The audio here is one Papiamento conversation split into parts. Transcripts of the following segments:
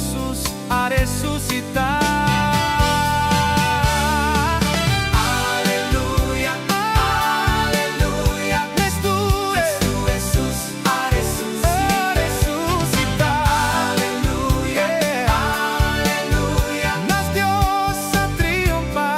Hesus a resusitá. Aleluya, aleluya, Cristo Hesus a resusitá. Aleluya, aleluya, nos Dios a triunfá.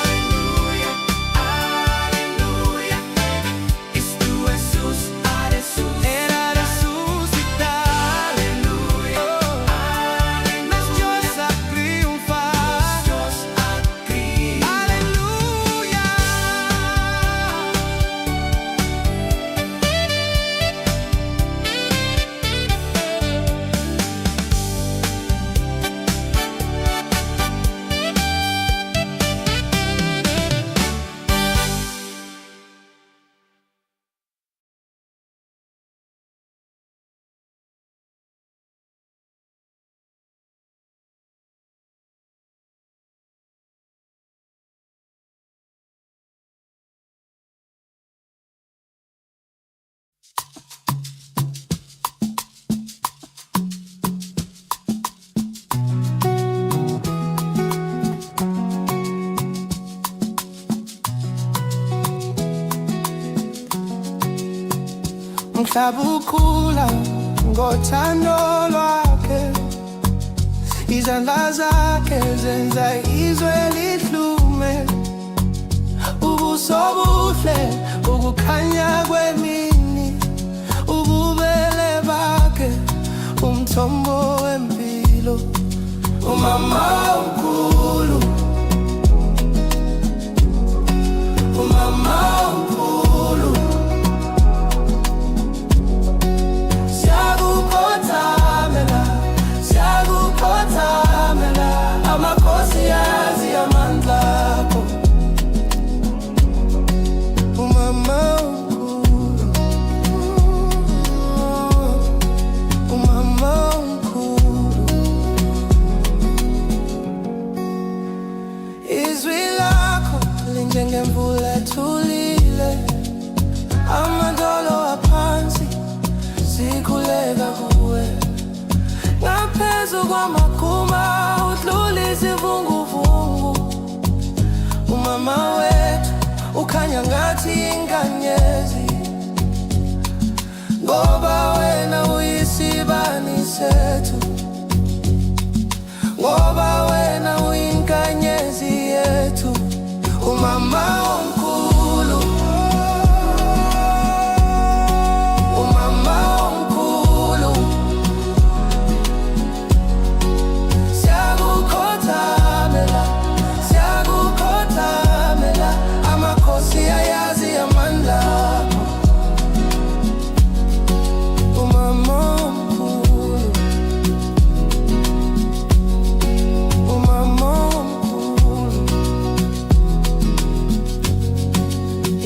Aleluya, aleluya, Cristo Hesus a resusitá. Aleluya, aleluya, Dios a triunfá. Dios a triunfá. Aleluya. Umhlaba ukhula ngothando lwakhe, izandla zakhe zenza izwe lihlume, ubuso buhle ukukhanya kwemini, ububele bakhe umthombo wempilo. Umama omkhulu, umama omkhulu, siyakukhothamela, siyakukhothamela, amakhosi azi amandla akho. Umama omkhulu, umama omkhulu, izwi lakho linjengemvula ethulile, amadolo aphansi sikhuleka kuwe, ngaphezu kwamaguma udlula izivunguvungu. Umama wethu ukhanya ngathi inkanyezi, ngoba wena uyisibani sethu, ngoba wena uyinkanyezi yethu. Umama omkhulu, umama omkhulu, siyakukhothamela, siyakukhothamela, amakhosi ayazi amandla akho. Umama omkhulu, umama omkhulu.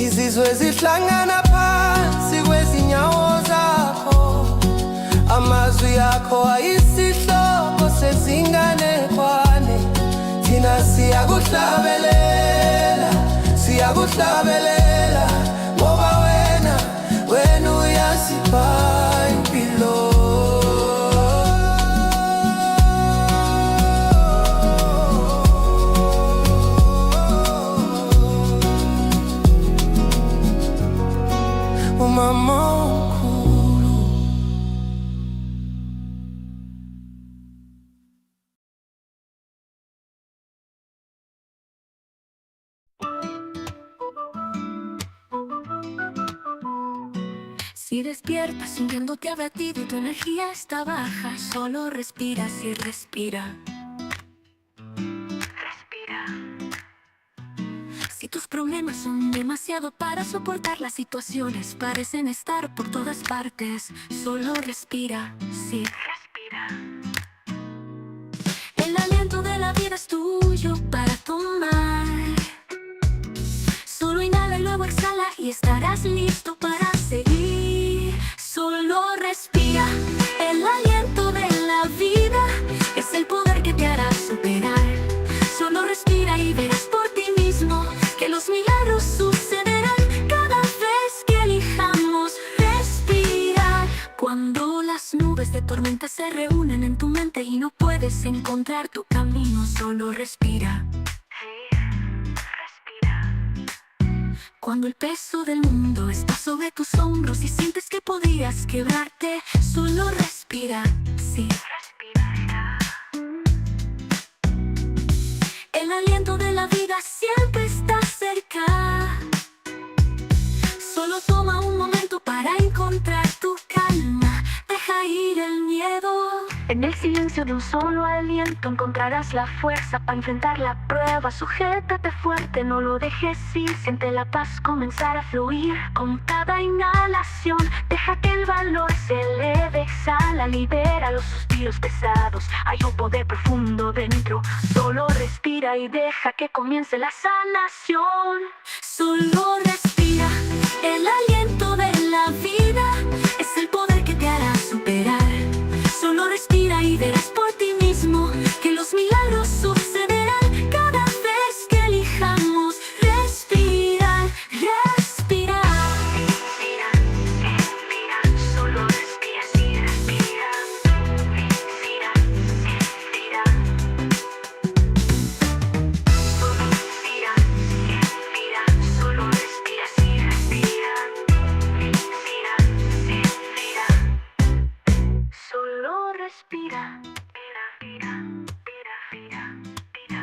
Izizwe zihlangana phansi kwezinyawo zakho, amazwi akho ayisihloko sezinganekwane. Thina siyakuhlabelela, siyakuhlabelela, ngoba wena, wena uyasipha impilo. Umama omkhulu. Si despiertas sintiéndote abatido y tu energía está baja, solo respira y respira. Respira. Si tus problemas son demasiado para soportar, las situaciones parecen estar por todas partes, solo respira, sí. Respira. El aliento de la vida es tuyo para tomar. Solo inhala y luego exhala y estarás listo para seguir. Solo respira. El aliento de la vida es el poder que te hará superar. Solo respira y verás por ti mismo que los milagros sucederán cada vez que elijamos respirar. Cuando las nubes de tormenta se reúnen en tu mente y no puedes encontrar tu camino, solo respira. Cuando el peso del mundo está sobre tus hombros y sientes que podrías quebrarte, solo respira, sí. El aliento de la vida siempre está cerca. Solo toma un momento para encontrar tu calma. Deja ir el miedo. En el silencio de un solo aliento encontrarás la fuerza para enfrentar la prueba. Sujétate fuerte, no lo dejes ir. Siente la paz comenzar a fluir. Con cada inhalación, deja que el valor se eleve. Exhala, libera los suspiros pesados. Hay un poder profundo dentro. Solo respira y deja que comience la sanación. Solo respira. El aliento de la vida es el poder que te hará superar. Solo respira y verás por ti mismo que los milagros sucederán cada vez que elijamos respirar, respirar. Respira, respira, solo respira, sí, respira. Respira, respira. Respira, respira, solo respira, sí, respira. Respira, respira. Solo respira. Respira, respira, respira.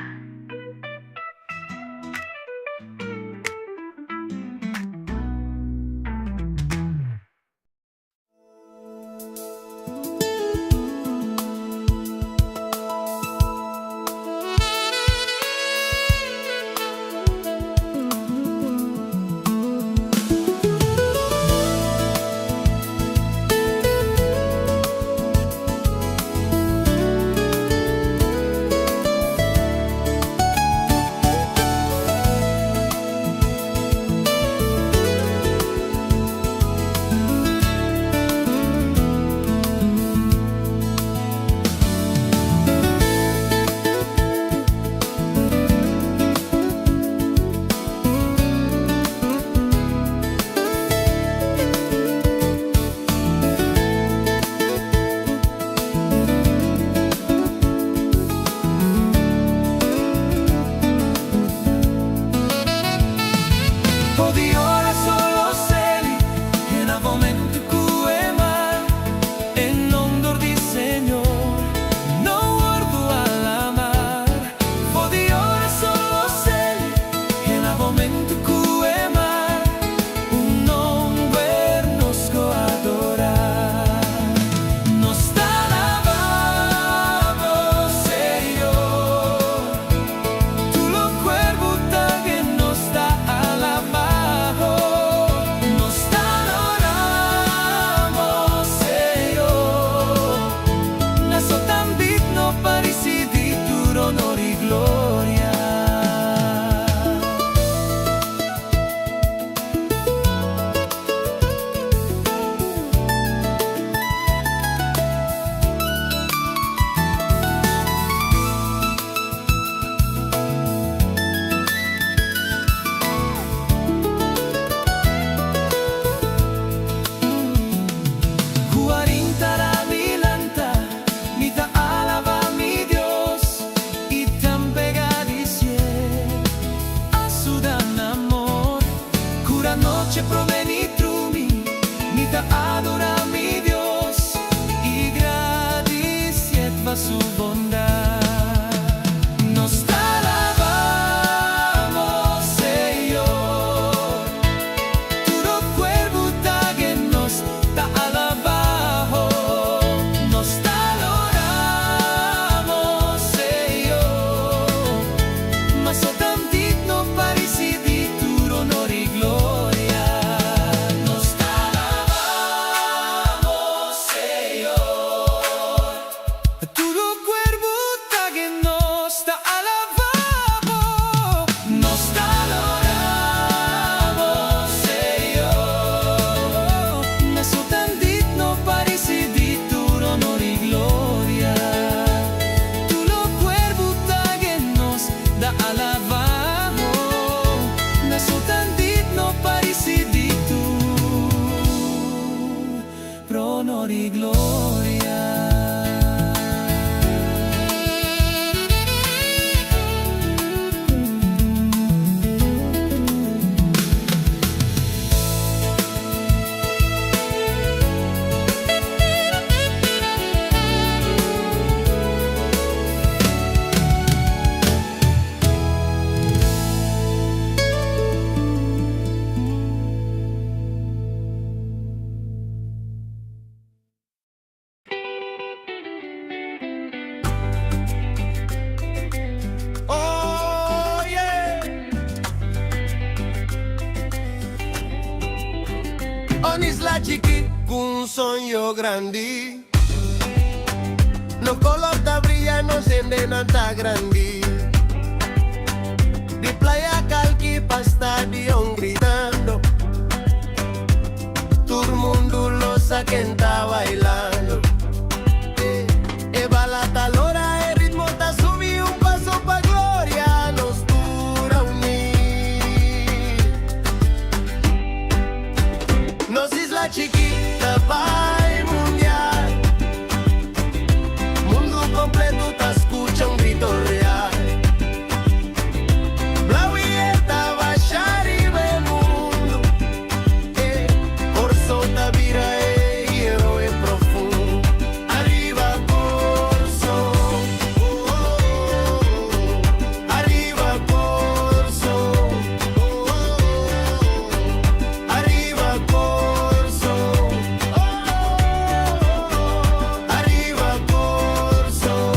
For di ora solo sali, e na momento ku e mar, e nòmber di Señor, no wòrdu alabá. For di ora solo sali, e na momento ku e mar, un nòmber nos ke adorá. Nos ta alabá Bo, Señor. Tur loke bo ta nos ta alabá Bo. Nos ta adorá Bo, Señor. Bo so ta digno pa risibí tur honor i gloria. Ku arinta mi lanta, mi ta alabá mi Dios i tambe gradisié a su gran amor. Kura noche proveni trumi, mi ta adorá mi Dios i gradisié pa su bondat. Nos ta alabá Bo, Señor. Tur kuerpo ta nos ta alabá Bo. Nos ta adorá Bo, Señor. Bo so ta digno pa risibí Honor i gloria. Oh yeah. Un isla chikí ku un soño grandi. Nos koló ta briya, nos hendenan ta grandi. Di Playa Kalki pa stadion gritando. Tur mundu lo sa ken ta bailando. Eh, e bala ta lora, e ritmo ta subi un paso pa gloria, nos tur a uni. Nos isla chikí ta bai mundial. Mundu kompleto ta skucha un grito real. Blauw i ta basha riba e mundu. Eh, Kòrsou ta bira e héroe profundo. Ariba Kòrsou. Oh, oh, oh. Ariba Kòrsou. Oh, oh, oh. Ariba Kòrsou. Oh, oh, oh. Ariba Kòrsou.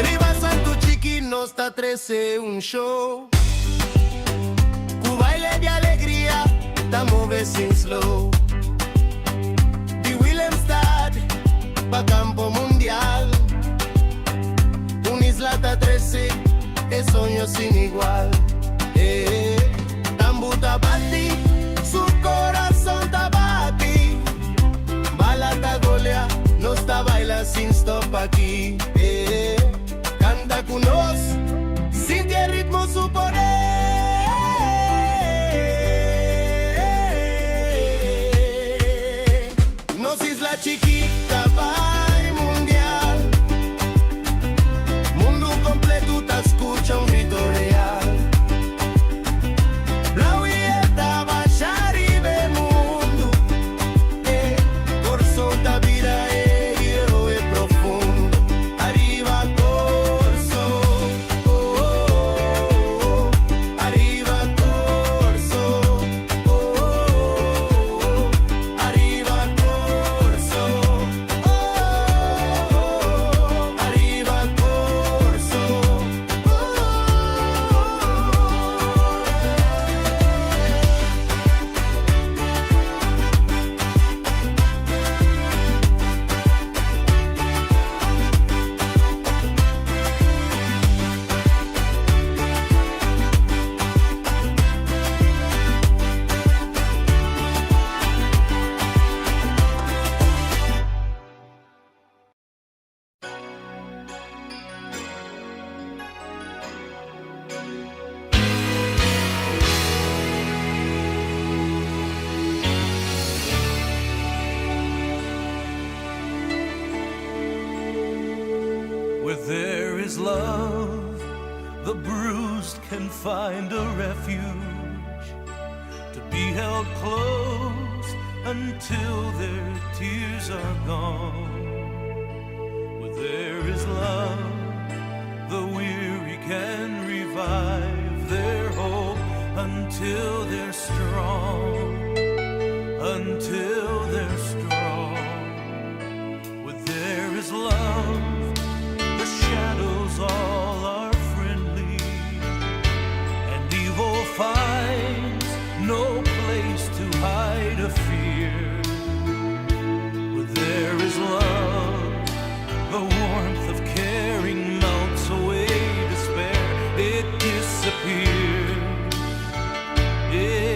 Riba Santu Chikí nos ta trese un show. Ku baile di alegria, ta move sin slow. Di Willemstad pa kampo mundial. Un isla ta trese, e soño sin igual. Eh, tambú ta bati, su kurason ta bati. Bala ta golea, nos ta baila sin stop aki. Eh, kanta ku nos, sinti e ritmo su poder. Nos isla chikí ta bai mundial. Mundu kompleto ta skucha un grito real. Blauw i ta basha riba e mundu. Eh, Kòrsou ta bira e héroe profundo. Ariba Kòrsou. Oh, oh, oh. Ariba Kòrsou. Oh, oh, oh. Ariba Kòrsou. Oh, oh, oh. Ariba Kòrsou. Oh, oh, Where there is love, the bruised can find a refuge to be held close until their tears are gone. Where there is love, the weary can revive their hope until they're strong. Until they're strong. Where there is love, the shadows all are friendly, and evil finds no place to hide a fear. Where there is love, the warmth of caring melts away despair, it disappears. It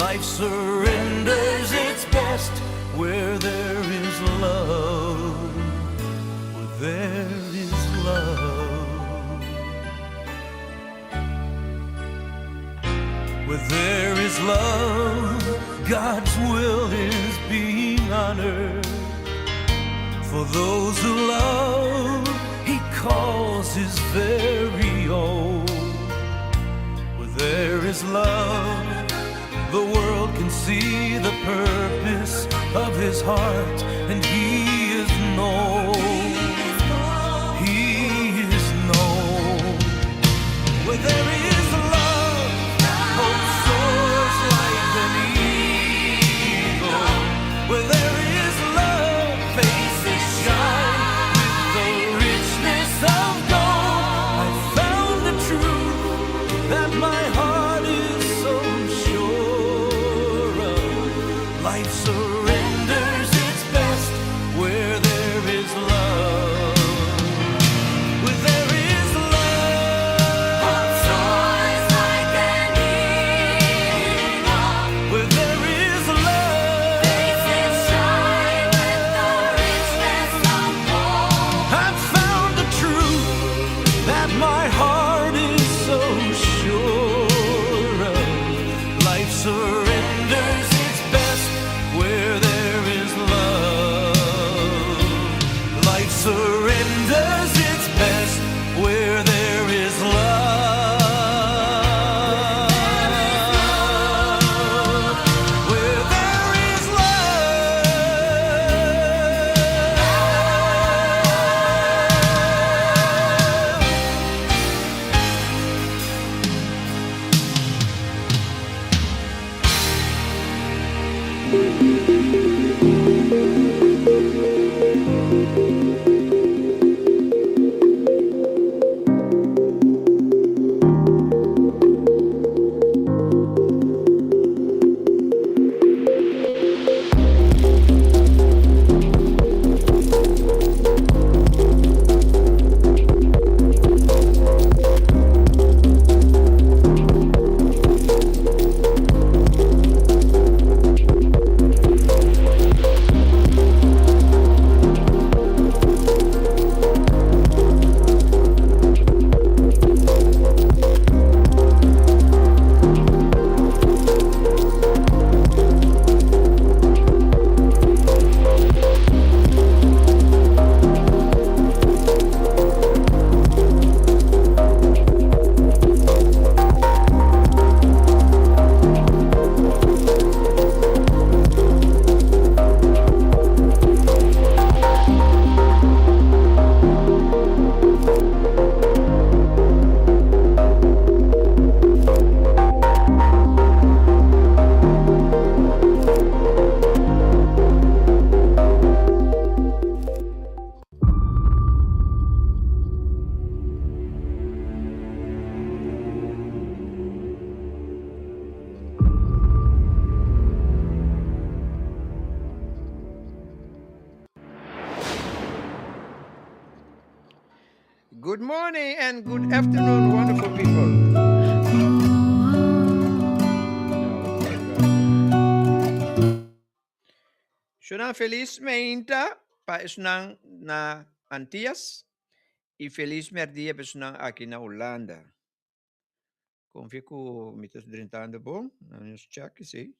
Life surrenders its best where there is love. Where there is love. Where there is love, God's will is being honored. For those who love, He calls His very own. Where there is love, the world can see the purpose of His heart, and He is known. He is known. Where there is love, hope soars like an eagle. Where there is love, faces shine with the richness of gold. I found the truth that my heart is so sure of. Life surrenders its best where there is love. Where there is love, Hope soars like an eagle. Where there is love, Faces shine with the richness of gold. I've found the truth that my heart is so sure of. Life surrenders its best where there is love. Life surrenders its best where there is love. Where there is love. Good morning and good afternoon, wonderful people. Oh my God. Shonnan, felis mainta pa esnan na Antias i felis merdia pa esnan aki na Hulanda. Konfia ku mi ta drentando bon, nos check si.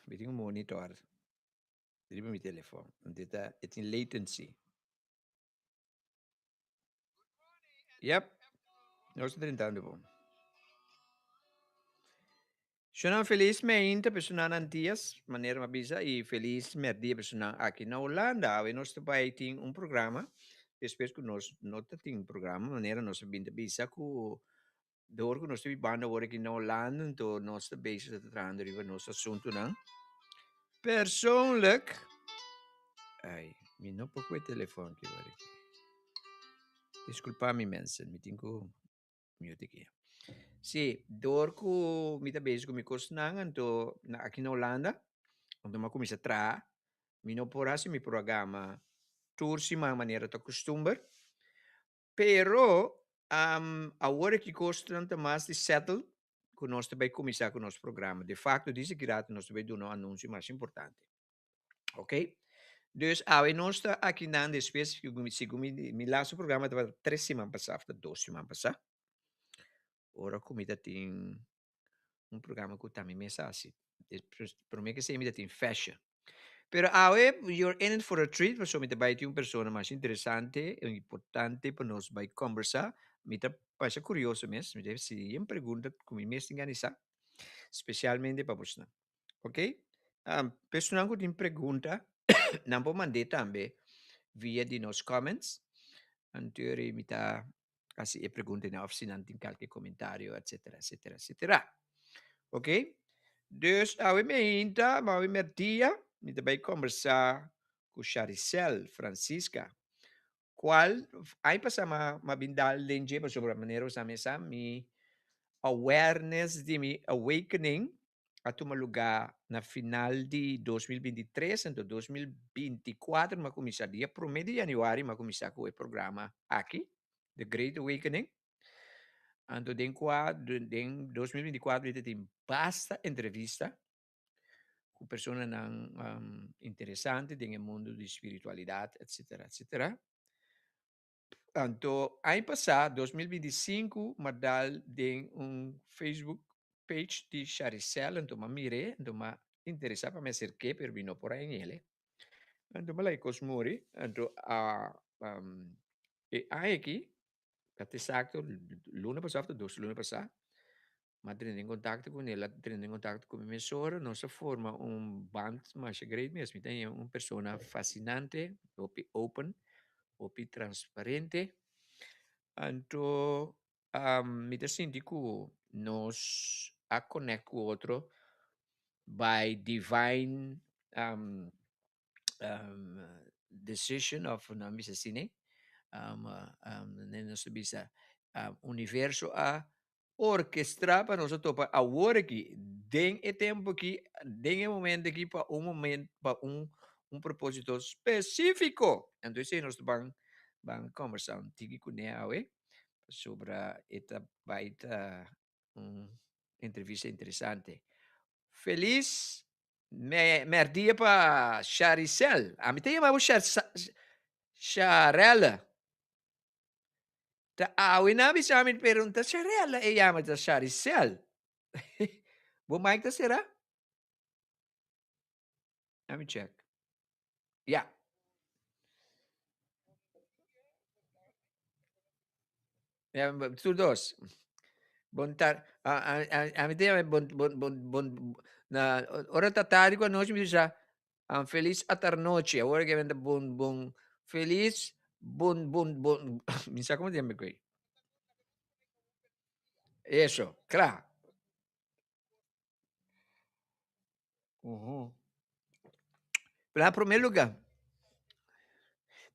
Mi tin un monitor riba mi telefon, anto ta e tin latency. Yep, nos ta drentando bon. Shonnan, felis mainta pa esnan na Antias, manera mi a bisa, i felis merdia pa esnan aki na Hulanda. Awe nos ta bai tin un programa, despues ku nos no ta tin programa, manera nos a bin ta bisa ku dor ku nos ta bibando awor aki na Hulanda, anto nos ta bezig ta trahando riba nos asuntunan. Persoonlijk, ai, mi no por ku e telefon aki awor aki. Disculpa mi mensen, mi tin ku mute aki. Sí, dor ku mi ta bezig ku mi kosnan, anto na aki na Hulanda, anto mi a kuminsá traha, mi no por hasi mi programa tur siman manera ta kustumber, pero awor aki kosnan ta mas di settle. ku nos ta bai kuminsá ku nos programa. De fakto, disi ki rato nos ta bai duna un anunsio mas importante. Ok? Dus awe nos ta akinan despues segun mi mi laatste programa tabata tres siman pasá òf ta dos siman pasá. Ora ku mi ta tin un programa ku ta mi mes a hasi. Promé ke esei mi ta tin fashion. Pero awe you're in it for a treat pasobra mi ta bai tin un persona mas interesante i importante pa nos bai kombersá. Mi ta pasa kurioso mes, mi ta hasi yen pregunta ku mi mes tin gana di sa, spesialmente pa bosnan. Ok, personan ku tin pregunta nan por mand'é tambe via di nos comments. Anto mi ta hasi e preguntanan òf si nan tin kalke komentario etsetera etsetera etsetera. Ok, dus awe meinta, awe mèrdia mi ta bai kombersá ku Sharicel Francisca kual aña pasá m'a bin dal den dje pasobra manera bo sa mi sa mi awareness di mi awakening a tuma lugá na final di 2023, anto 2024 mi a kuminsá, dia promé di yanüari mi a kuminsá ku e programa aki, The Great Awakening. Anto den kua den 2024 mi ta tin basta entrevista ku personanan interesante den e mundu di spiritualidat, etsetera, etsetera. Anto aña pasá, 2025, m'a dal den un Facebook page di Sharicel, anto m'a mir'é, anto m'a interesá pa mi aserk'é, pero mi no por a hañ'é. Anto m'a laga e kos muri, anto a e aña aki, ta esakto luna pasá òf ta dos luna pasá, M'a drenta den kontakto ku el a drenta den kontakto ku mi mesora, nos a forma un band masha great mes. Mi ta haña un persona fasinante, hopi open, hopi transparente. Anto mi ta sinti ku nos a connect ku otro by divine decision of nan bisa asina, nos ta bisa universo a orkestrá pa nos a topa awor aki, den e tempu aki, den e momento aki pa un momento, pa un un propósito spesífiko. Anto esei nos ta ban ban kòmbersá un tiki kuné awe pasobra e ta bai ta un entrevista interesante. Felis mèrdia pa Sharicel. Ami ta yama bo Sharella. Ta awe nan bisa mi pero no ta Sharella e yama ta Sharicel. Bo mic ta sera? Let me check. Ya. Ya, tur dos. Bon tar a mi ta yama bon bon bon bon na ora ta tardi ku anochi mi bisa An felis atarnochi. Awor ke ta bon bon felis bon bon bon mi sa como ta koe. Eso, kla. Uhu. Pero na primer lugar,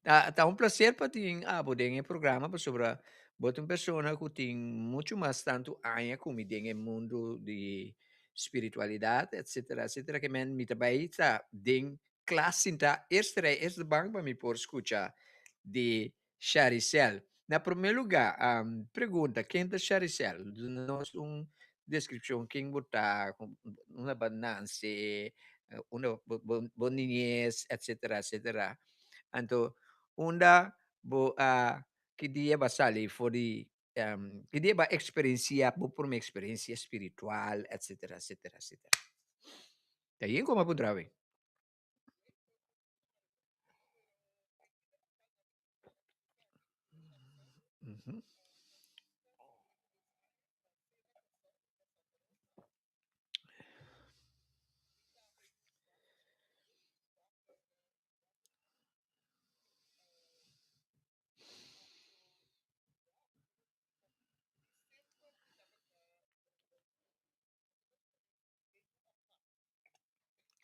ta ta un placer pa tin abo den e programa pasobra bo ta un persona ku tin mucho mas tantu aña ku mi den e mundu di spiritualidad etcetera etcetera ke men mi ta bai ta den klas sinta eerste rij eerste bank pa mi por skucha di Sharicel. Na prome luga pregunta ken ta Sharicel? Duna nos un deskripshon ken bo ta, unda bo a nanse, unda bo niñez etcetera etcetera. Anto unda bo a ki dia bo a sali for di Ki dia bo a eksperensiá bo promé eksperensia spiritual, etsetera, etsetera, etsetera. Ta yen komo a puntra awe.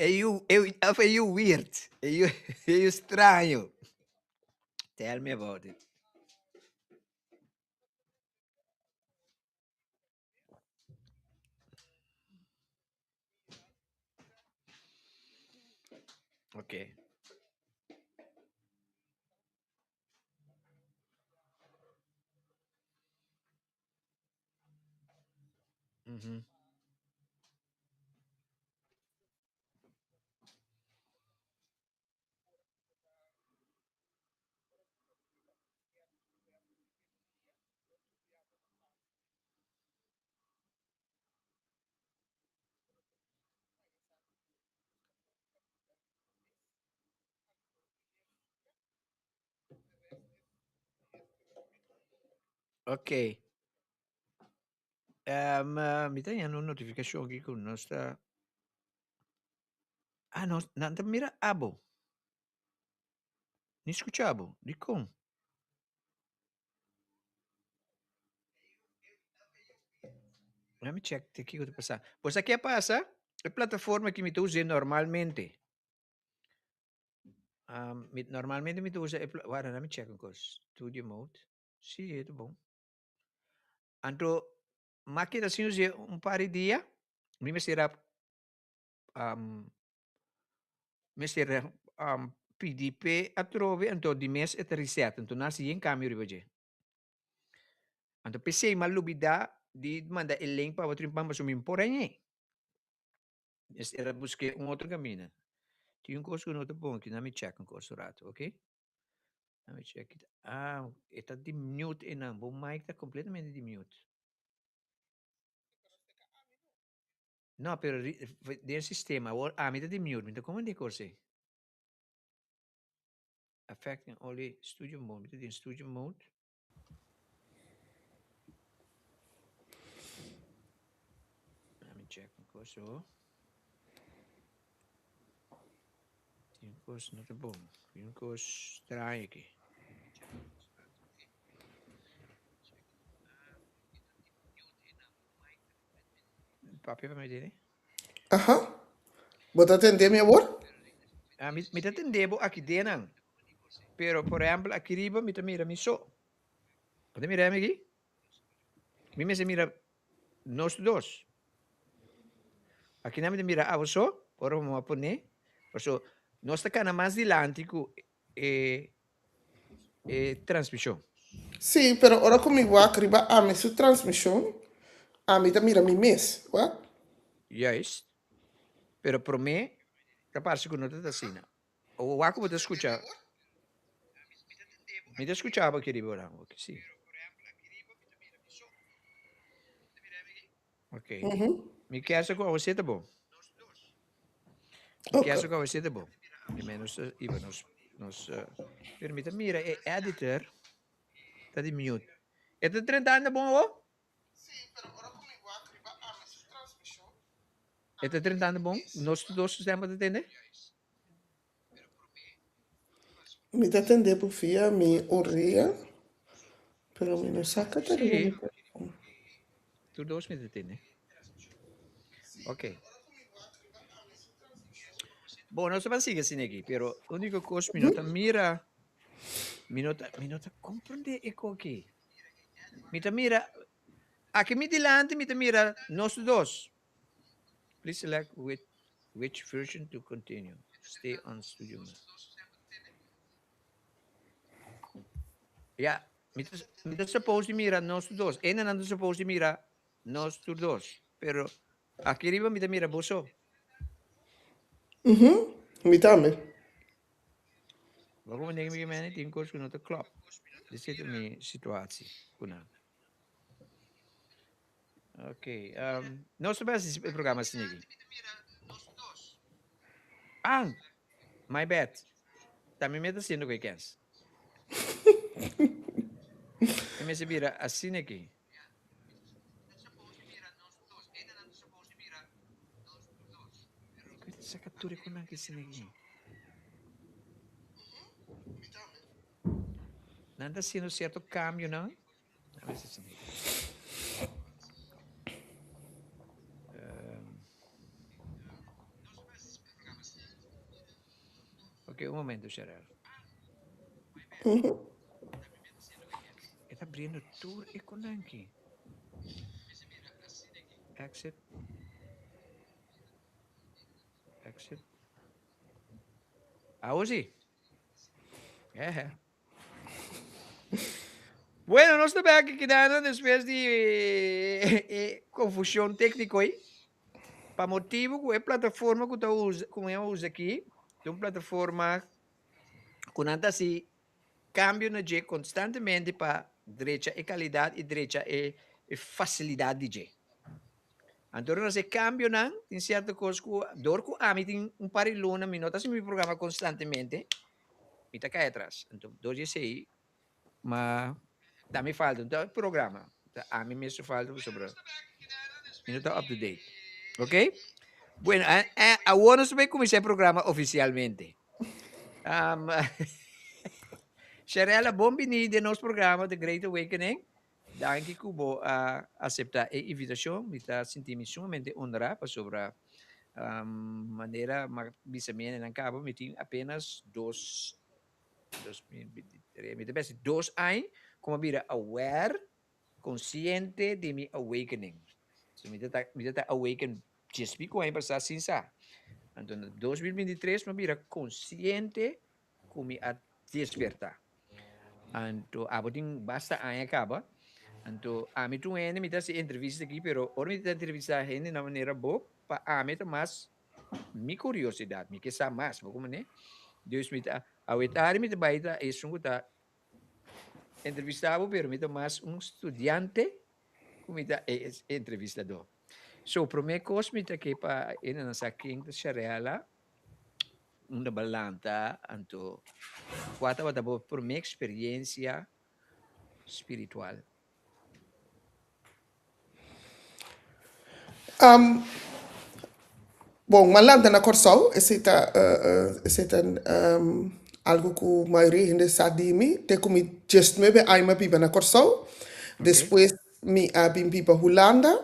E yu, e, of e yu weird, e yu, e yu straño. Tell me about it. Okay. Mhm. Ok. Um, mi ta hañando un notificacion aki cu nos ta... Ah, nos, nan ta mira abo. Ni scucha bo. Dicon? Let me check te kiko ta pasa. Pues a ke pasa? E plataforma ki mi ta usa normalmente. Um, mi, normalmente mi ta usa e pla- Wara, let me check un kos. Studio mode. Sí, e ta bon. Anto, m'a keda sin us'é un par di dia. Mi mester a um, mester um, pidi p'e atrobe, anto di mes e ta reset. Anto nan hasi yen cambio riba dje. Anto p'esei m'a lubida di manda e link pa bo trimpan pasobra mi no por hañ'é. Mester a busk'é un otro caminda. Tin un kos ku no ta bon aki, nan mi check un kos un rato, ok? Nan mi check. Ah, e ta di mute einan. Bo mic ta completamente di mute. No, pero den sistema awor ami ta di mute, mi ta como di cos ei. Affecting only studio mode, mi ta den studio mode. Let me check un cos oh. Tin un cos no ta bon, tin un cos straño aki. Papia pa mi tene. Aha. Bo ta tende mi awor? Ah, mi, mi ta tende bo aki denan. Pero, por ehempel, aki riba mi ta mira mi so. Bo ta mira mi aki? Mi mester mira nos dos. Aki nan mi ta mira abo so, ora bo a pone. Paso, nos ta kana mas dilanti ku e e transmishon. Sí, pero ora ku mi wak riba ami su transmishon, ami ta mira mi mes, wak. Juist. Pero promé ta parse ku no ta asina. O wak ku bo ta skucha. Mi ta skucha bo aki riba ora, oke, sí. Ok. Mi kier sa ku awor ta bon. Mi kier sa ku awor ta bon. Mi menos iba nos nos pero mi ta mira e editor ta di mute. E ta drentando bon awor? E ta drentando bon? Nos dos sistema ta tende? Mi ta tende bo via mi orea, pero mi no sa ka ta riba mi telefon. Tur dos mi ta tende. Ok. Bon, nos ta ban sigui asina aki, pero úniko kos mi no ta mira, mi no ta, mi no ta komprendé e koki. Mi ta mira, aki mi dilanti mi ta mira nos dos. Please select which, which version to continue. Stay on studio mode. Ja, mi ta, mi ta supposed di mira nos tur dos. Ene nan ta supposed di mira nos tur dos. Pero aki riba mi ta mira bo so. Mhm, mi tambe. Bo como nega mi mene tin cos cu no ta klop. Dit zit mi situatie cu nan. Ok, um, nos ta best e programa asina aki. Ah, my bad. Ta mi meta haciendo cu e kens. E mester bira asina aki. Saca tur e konan ki asina aki. Nan ta haciendo cierto cambionan. Ok, un momento, Sherel. E ta abriendo tur e konanki. Exit. Exit. Awor si. Ehe. Bueno, nos ta bek kidando despues di e confusion tecnico ei. Pa motibo cu e plataforma cu ta usa, cu mi a usa aki, ta un plataforma cu nan ta haci cambio na dje constantemente pa drecha e calidad y drecha e facilidad di dje. Anto ora nos e cambionan, tin cierto cos cu door cu ami tin un par di luna mi no ta haci mi programa constantemente, mi ta cay atras. Anto door di esey Ma ta mi falta, no ta e programa. Ta ami mes su falta pasobra mi no ta up to date. Ok? Bueno, awor nos ta bay cuminsa e programa oficialmente. Um, Sharella, bon bini den nos programa The Great Awakening. Danki ku bo a acepta e invitacion. Mi ta sinti mi sumamente honra pasobra um, manera ma bisa mi hendenan caba, mi tin apenas dos 2023, mi ta pensa dos aña ku mi a bira aware, konsiente di mi awakening. So mi ta mi ta awaken djes pico aña pasá sin sa. Anto na 2023 mi a bira konsiente ku mi a despertá. Anto abo tin basta aña kaba. Anto ami tur hende mi ta hasi entrevista aki pero ora mi ta entrevistá hende na manera bo pa ami ta mas Mi curiosidad, mi ke sa mas, bo comprende? Dus mi ta, awetari mi ta bai ta esun cu ta entrevista bo, pero mi ta mas un studiante cu mi ta e entrevistador. So, prome cos mi ta ke pa e nan sa ken ta Sharella, unda bo a lanta, anto cua tabata bo prome experiencia spiritual? Bon, m'a lanta na Kòrsou, esei ta esei ta algu ku mayoria hende sa di mi, te ku mi diesnuebe aña m'a biba na Kòrsou, despues mi a bin biba Hulanda.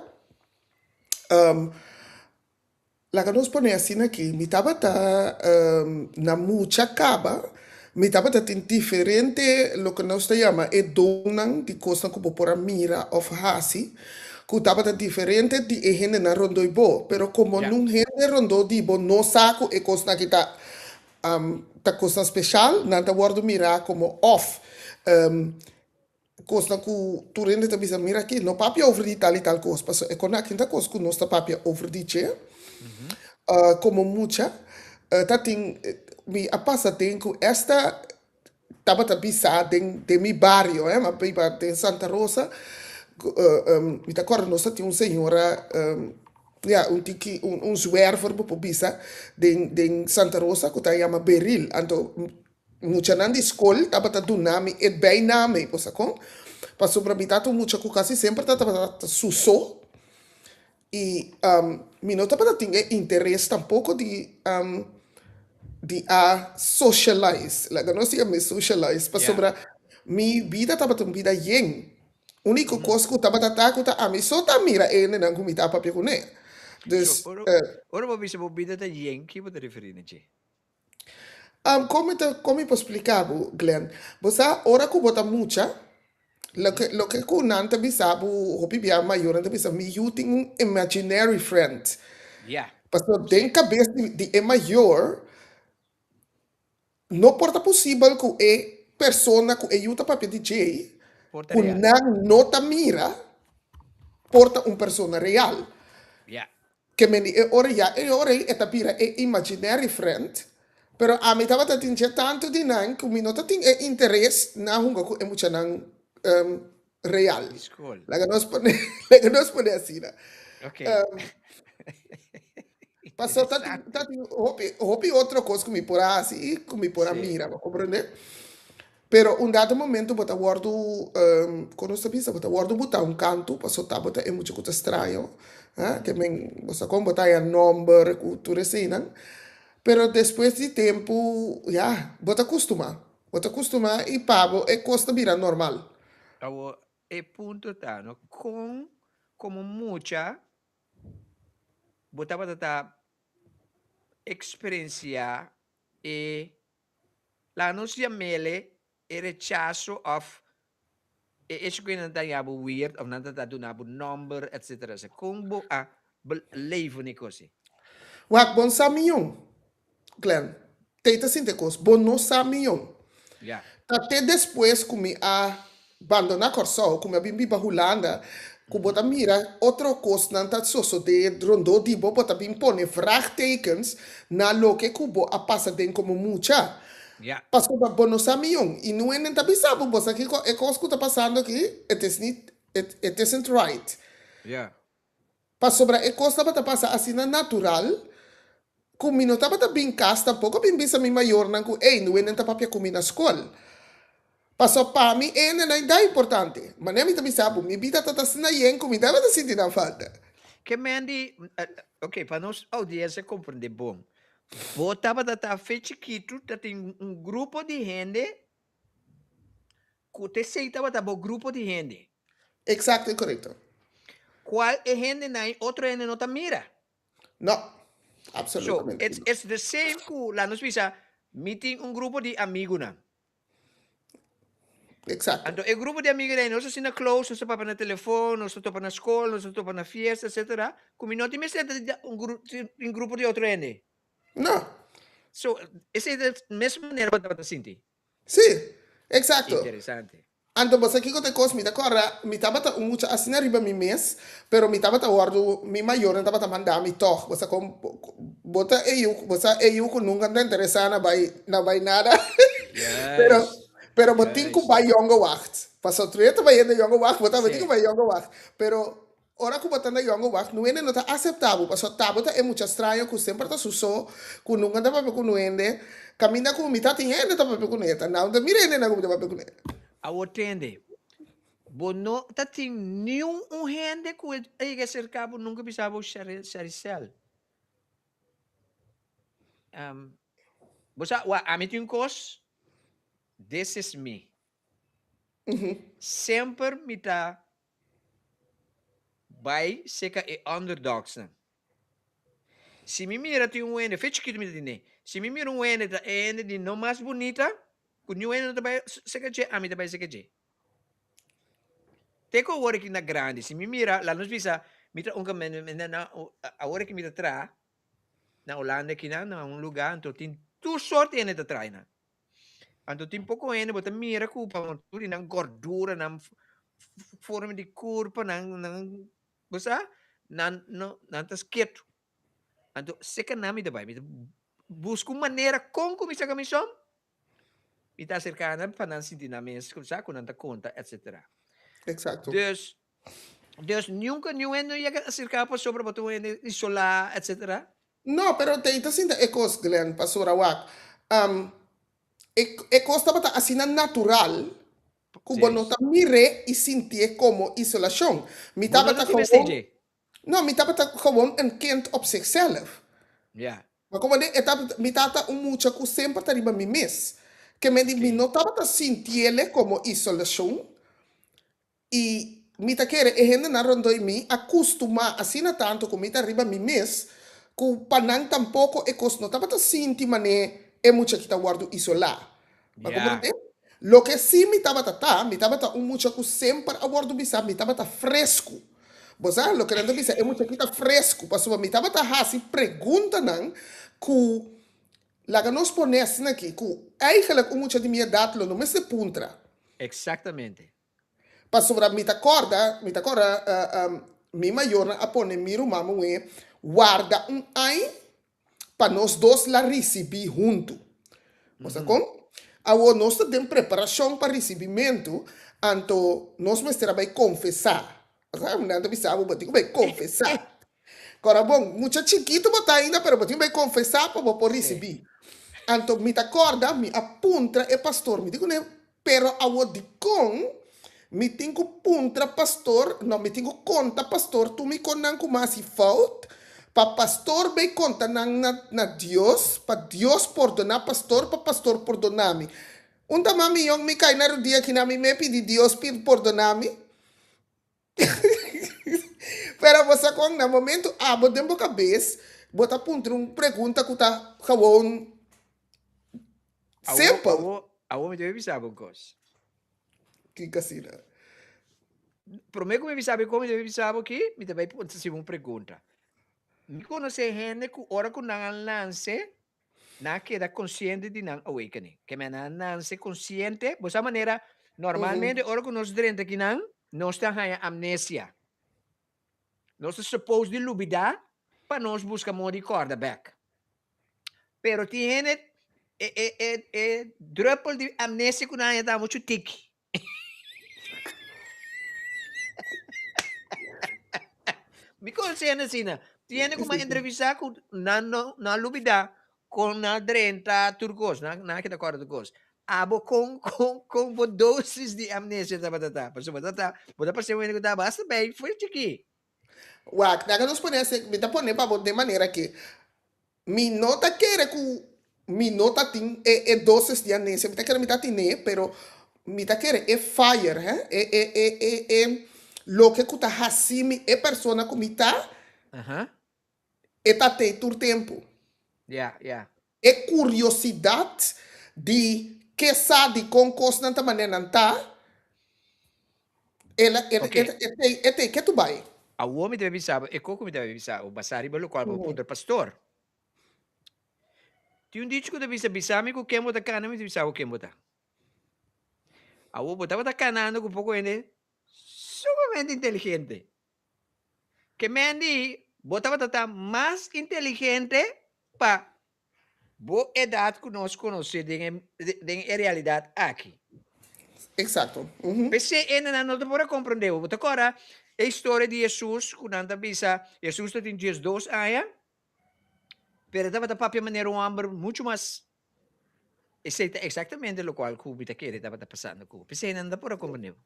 Laga nos pone asina aki, mi tabata na mucha kaba, mi tabata tin diferente loke nos ta yama e donnan di kosnan ku bo por a mira òf hasi, ku tabata diferente di e hendenan rondó di bo. Pero komo nun hende rondó di bo no sa ku e kosnan aki ta ta kosnan speshal, nan ta wòrdu mirá komo òf Kosnan ku tur hende ta bisa, mira aki, no papia over di tal i tal kos, pasobra e kona aki no ta kos ku nos ta papia over di dje. Komo mucha ta tin, mi a pasa den ku esta tabata bisa den den mi bario, mi a biba den Santa Rosa, ku mi ta kòrda nos ta tin un señora, ya, un tiki, un zwerver bo por bisa, den den Santa Rosa ku ta yama Beril, anto Muchanan di skol tabata duna mi e bijnaam ei, bo sa kon? Pasobra mi tata un mucha ku kasi semper ta tabata su so i mi no tabata tin e interes tampoko di di a socialize, laga nos yama e socialize, pasobra mi bida tabata un bida yen. Uniko kos ku tabata ta ku ta ami so ta mira e hendenan ku mi ta papia kuné. Dus. So, ora bo bisa bo bida ta yen, ki bo ta referí na dje? Kon mi ta, kon mi por splika bo, Glenn? Bo sa, ora ku bo ta mucha, loke, loke ku nan ta bisa bo, hopi bia mayornan ta bisa, mi yu tin un imaginary friend. Ya, Pasobra den sí. kabes di, di e mayor, no por ta posibel ku e persona ku e yu ta papia di djei, Por ta ku real. nan no ta mira, por ta un persona real. Ya. Ke men di e ora ya e ora ei e ta bira e imaginary friend, pero ami tabata tin dje tantu di nan ku mi no ta tin e interes na hunga ku e muchanan real. Di skol. Laga nos pone laga nos pone asina. Ok. Paso ta tin ta tin hopi hopi otro kos ku mi por a hasi i ku mi por a mira, bo komprende? Pero un dado momento bo ta wòrdu, kon nos ta bisa, bo ta wòrdu butá un kantu paso tabata e mucha ku ta straño, ha, ke men bo sa kon bo ta haña nòmber ku tur eseinan. Pero despues di tempu, ya, bo ta kustumá, bo ta kustumá i pa bo e kos ta bira normal. Awor, e punto ta, no, kon komo mucha bo tabata ta eksperensiá e Laga nos yam'ele e rechaso of e hecho ku nan ta haña bo weird of nan ta ta duna bo nomber etcetera. Sa kon bo a beleef un e kos ei? Wak, bo no sa mion, Glenn. Tei ta sinti e kos. Bo no sa mion. Ya. Ta te despues ku mi a. bandoná Kòrsou, ku mi a bin biba Hulanda, ku bo ta mira otro kosnan ta sosodé rondó di bo, bo ta bin pone vraagtekens na loke ku bo a pasa den komo mucha. Pasobra bo no sa mion i no hende ta bisa bo, bo sa kiko e kos ku ta pasando aki, it is niet, it, it isn't right. Pasobra e kos tabata pasa asina natural ku mi no tabata bin kas tampoko bin bisa mi mayornan ku ey no hende ta papia ku mi na skol. Pasobra pa mi e hendenan da importante. Manera mi ta bisa bo, mi bida ta ta asina yen ku mi tabata sinti nan falta. Ke men di, ok, pa nos audiencia comprende bon, bo tabata ta fe chikitu ta tin un grupo di hende Ku ta esei tabata bo grupo di hende. Eksakto i korekto. Kual e hendenan i otro hende no ta mira. No, absolutamente So, it's, it's the same ku laat nos bisa, mi tin un grupo di amigunan. Eksakto. Anto e grupo di amigunan nos asina close, nos ta papia na telefon, nos ta topa na skol, nos ta topa na fiesta, etcetera, ku mi no tin mester di un gru, un grupo di otro hende. No. So, esei ta mes manera bo tabata sinti. Sí, exacto. Interesante. Anto bo sa kiko ta e kos, mi ta kòrda, mi tabata un mucha asina riba mi mes, pero mi tabata wòrdu, mi mayornan tabata manda mi tòg, bo sa kon, bo ta e yu, bo sa e yu ku nunka no ta interesá na bai, na bai nada, pero, Juist, pero bo tin ku juist. bai Jonge Wacht, pasobra tur e ta bayendo Jonge Wacht, bo tambe tin ku Sí. bai Jonge Wacht, pero Ora ku bo ta na yòngu wak, nuhende no ta aseptá bo, pasobra ta bo ta e mucha straño ku semper ta su so, ku nunka ta papia ku nuhende. Kaminda ku mi ta tin hende ta papia ku nuhende, ta nau ta mira hendenan ku mi ta papia ku nuhende. Awor tende, bo no ta tin niun un hende ku a yega aserká bo nunka bisa bo Sharicel. Bo sa, wak, ami tin un kos, this is me. Semper mi ta Bai seka e underdogsnan. Si mi mira tin un hende, fe chikitu mi ta tene, si mi mira un hende ta e hende di no mas bunita, ku niun hende no ta bai seka dje, ami ta bai seka dje. Te ku awor aki na grandi, si mi mira, laat nos bisa, mi ta un na awor aki mi ta traha na Holanda akinan, na un luga, anto tin tur sort di hende ta traha einan. Anto tin poko hende bo ta mira ku pa motibu di nan gordura, nan forma di kurpa, nan nan bo sa, nan no nan ta sketu. Anto seka nan mi ta bai, mi ta buska un manera kon ku mi saka mi som, mi ta aserká nan pa nan sinti nan mes ku sa ku nan ta konta etsetera. Eksakto. Dus dus nunka niun hende no yega aserká pasobra bo ta un hende isolá etsetera. No, pero te ta sinta e kos, Glenn, pasobra wak, e, e kos tabata asina natural ku bo no ta mir'é i sintié komo isolashon. Mi Bo no tabata ta tin mester gewoon, dje. no, mi tabata gewoon een kind op zichzelf. Ja. Ma komo den, e tabata, mi tata un mucha ku semper ta riba mi mes. Ke men di mi no tabata sintiele komo isolashon. I mi ta kere e hendenan rondoi mi a kustumá asina tantu ku mi ta riba mi mes, ku pa nan tampoko e kos no tabata sinti manera e mucha ki ta wòrdu isolá. Bo a komprendé? Loke sí mi tabata ta, mi tabata un mucha ku semper a wòrdu bisá mi tabata fresku. Bo sa loke nan ta bisa e mucha ki ta fresku, pasobra mi tabata hasi preguntanan ku laga nos pone asina aki, ku eigenlijk un mucha di mi edat lo no mester puntra. Eksaktamente. Pasobra mi ta kòrda, mi ta kòrda mi mayornan a pone mi ruman muhé warda un añ pa nos dos la risibí huntu. Bo sa kon? Awor nos ta den preparashon pa risibimentu, anto nos mester a bai konfesá. Nan ta bisa bo, bo tin ku bai konfesá. Kòrda bon, mucha chikitu bo ta ainda, pero bo tin ku bai konfesá pa bo por risibí. Anto mi ta kòrda, mi a puntra e pastor, mi di kuné, Pero awor dikon mi tin ku puntra pastor, no, mi tin ku konta pastor tur mi konnan ku mi a hasi fout, pa pastor bay konta nan na na Dios, pa Dios pordoná pastor, pa pastor pordoná mi. Un ta mas mihó mi kai na rudia kinan mi me pidi Dios pidi pordoná mi. Pero bo sa kon na momento abo den bo kabes bo ta puntra un pregunta ku ta gewoon Awo, simpel. awo, awo mi debe bisa bo un kos. Kiko asina? Promé ku mi bisa bo kon mi debe bisa bo ki, mi ta bai hasi bo un pregunta. Mi konosé hende ku ora ku nan a lanse, nan a keda konsiente di nan awakening. Ke men nan a nanse konsiente, bo sa manera. Normalmente ora ku nos drenta akinan, nos ta haña amnesia. Nos ta suppose di lubidá pa nos buska moda di kòrda bèk. Pero tin hende e e e e druppel di amnesia ku nan haña ta muchu tiki. Mi konosé hende asina. Tin hende ku mi a entrevistá ku nan no nan a lubidá kon nan a drenta tur kos. Nan nan a keda kòrda tur kos. Abo kon kon kon bo dosis di amnesia tabata ta? Pasobra bo ta ta bo ta parse un hende ku ta basta bei for chikí. Wak, laga nos pone así, mi ta pone pa bo den manera ke mi no ta kere ku mi no ta tin e e dosis di amnesia, mi ta kere mi ta tin'é, pero mi ta kere e fire, he, e e e e e loke ku ta hasi mi e persona ku mi ta, e ta tei tur tempu. Ya, ya. E kuriosidat di ke sa dikon kosnan ta manera nan ta, el a, el, Oké. e, e tei, e tei ketu bai. Awor mi ta bai bisa bo, e kos ku mi ta bai bisa bo, basá riba lokual bo puntra pastor. Tin un dicho ku ta bisa, Bisa mi ku ken bo ta kana, mi ta bisa bo ken bo ta. Awor bo tabata kanando ku poko hende sumamente inteligente. Ke men di bo tabata ta mas inteligente pa bo edat ku nos konosé den e den e realidat aki. Eksakto. P'esei hendenan no ta por a komprendé bo. Bo ta kòrda e historia di Hesus ku nan ta bisa Hesus ta tin diesdos aña, pero e tabata papia manera un hòmber muchu mas Esei ta exactamente locual cu mi ta kere tabata pasando cu bo. P'esei nan no ta por a comprende bo.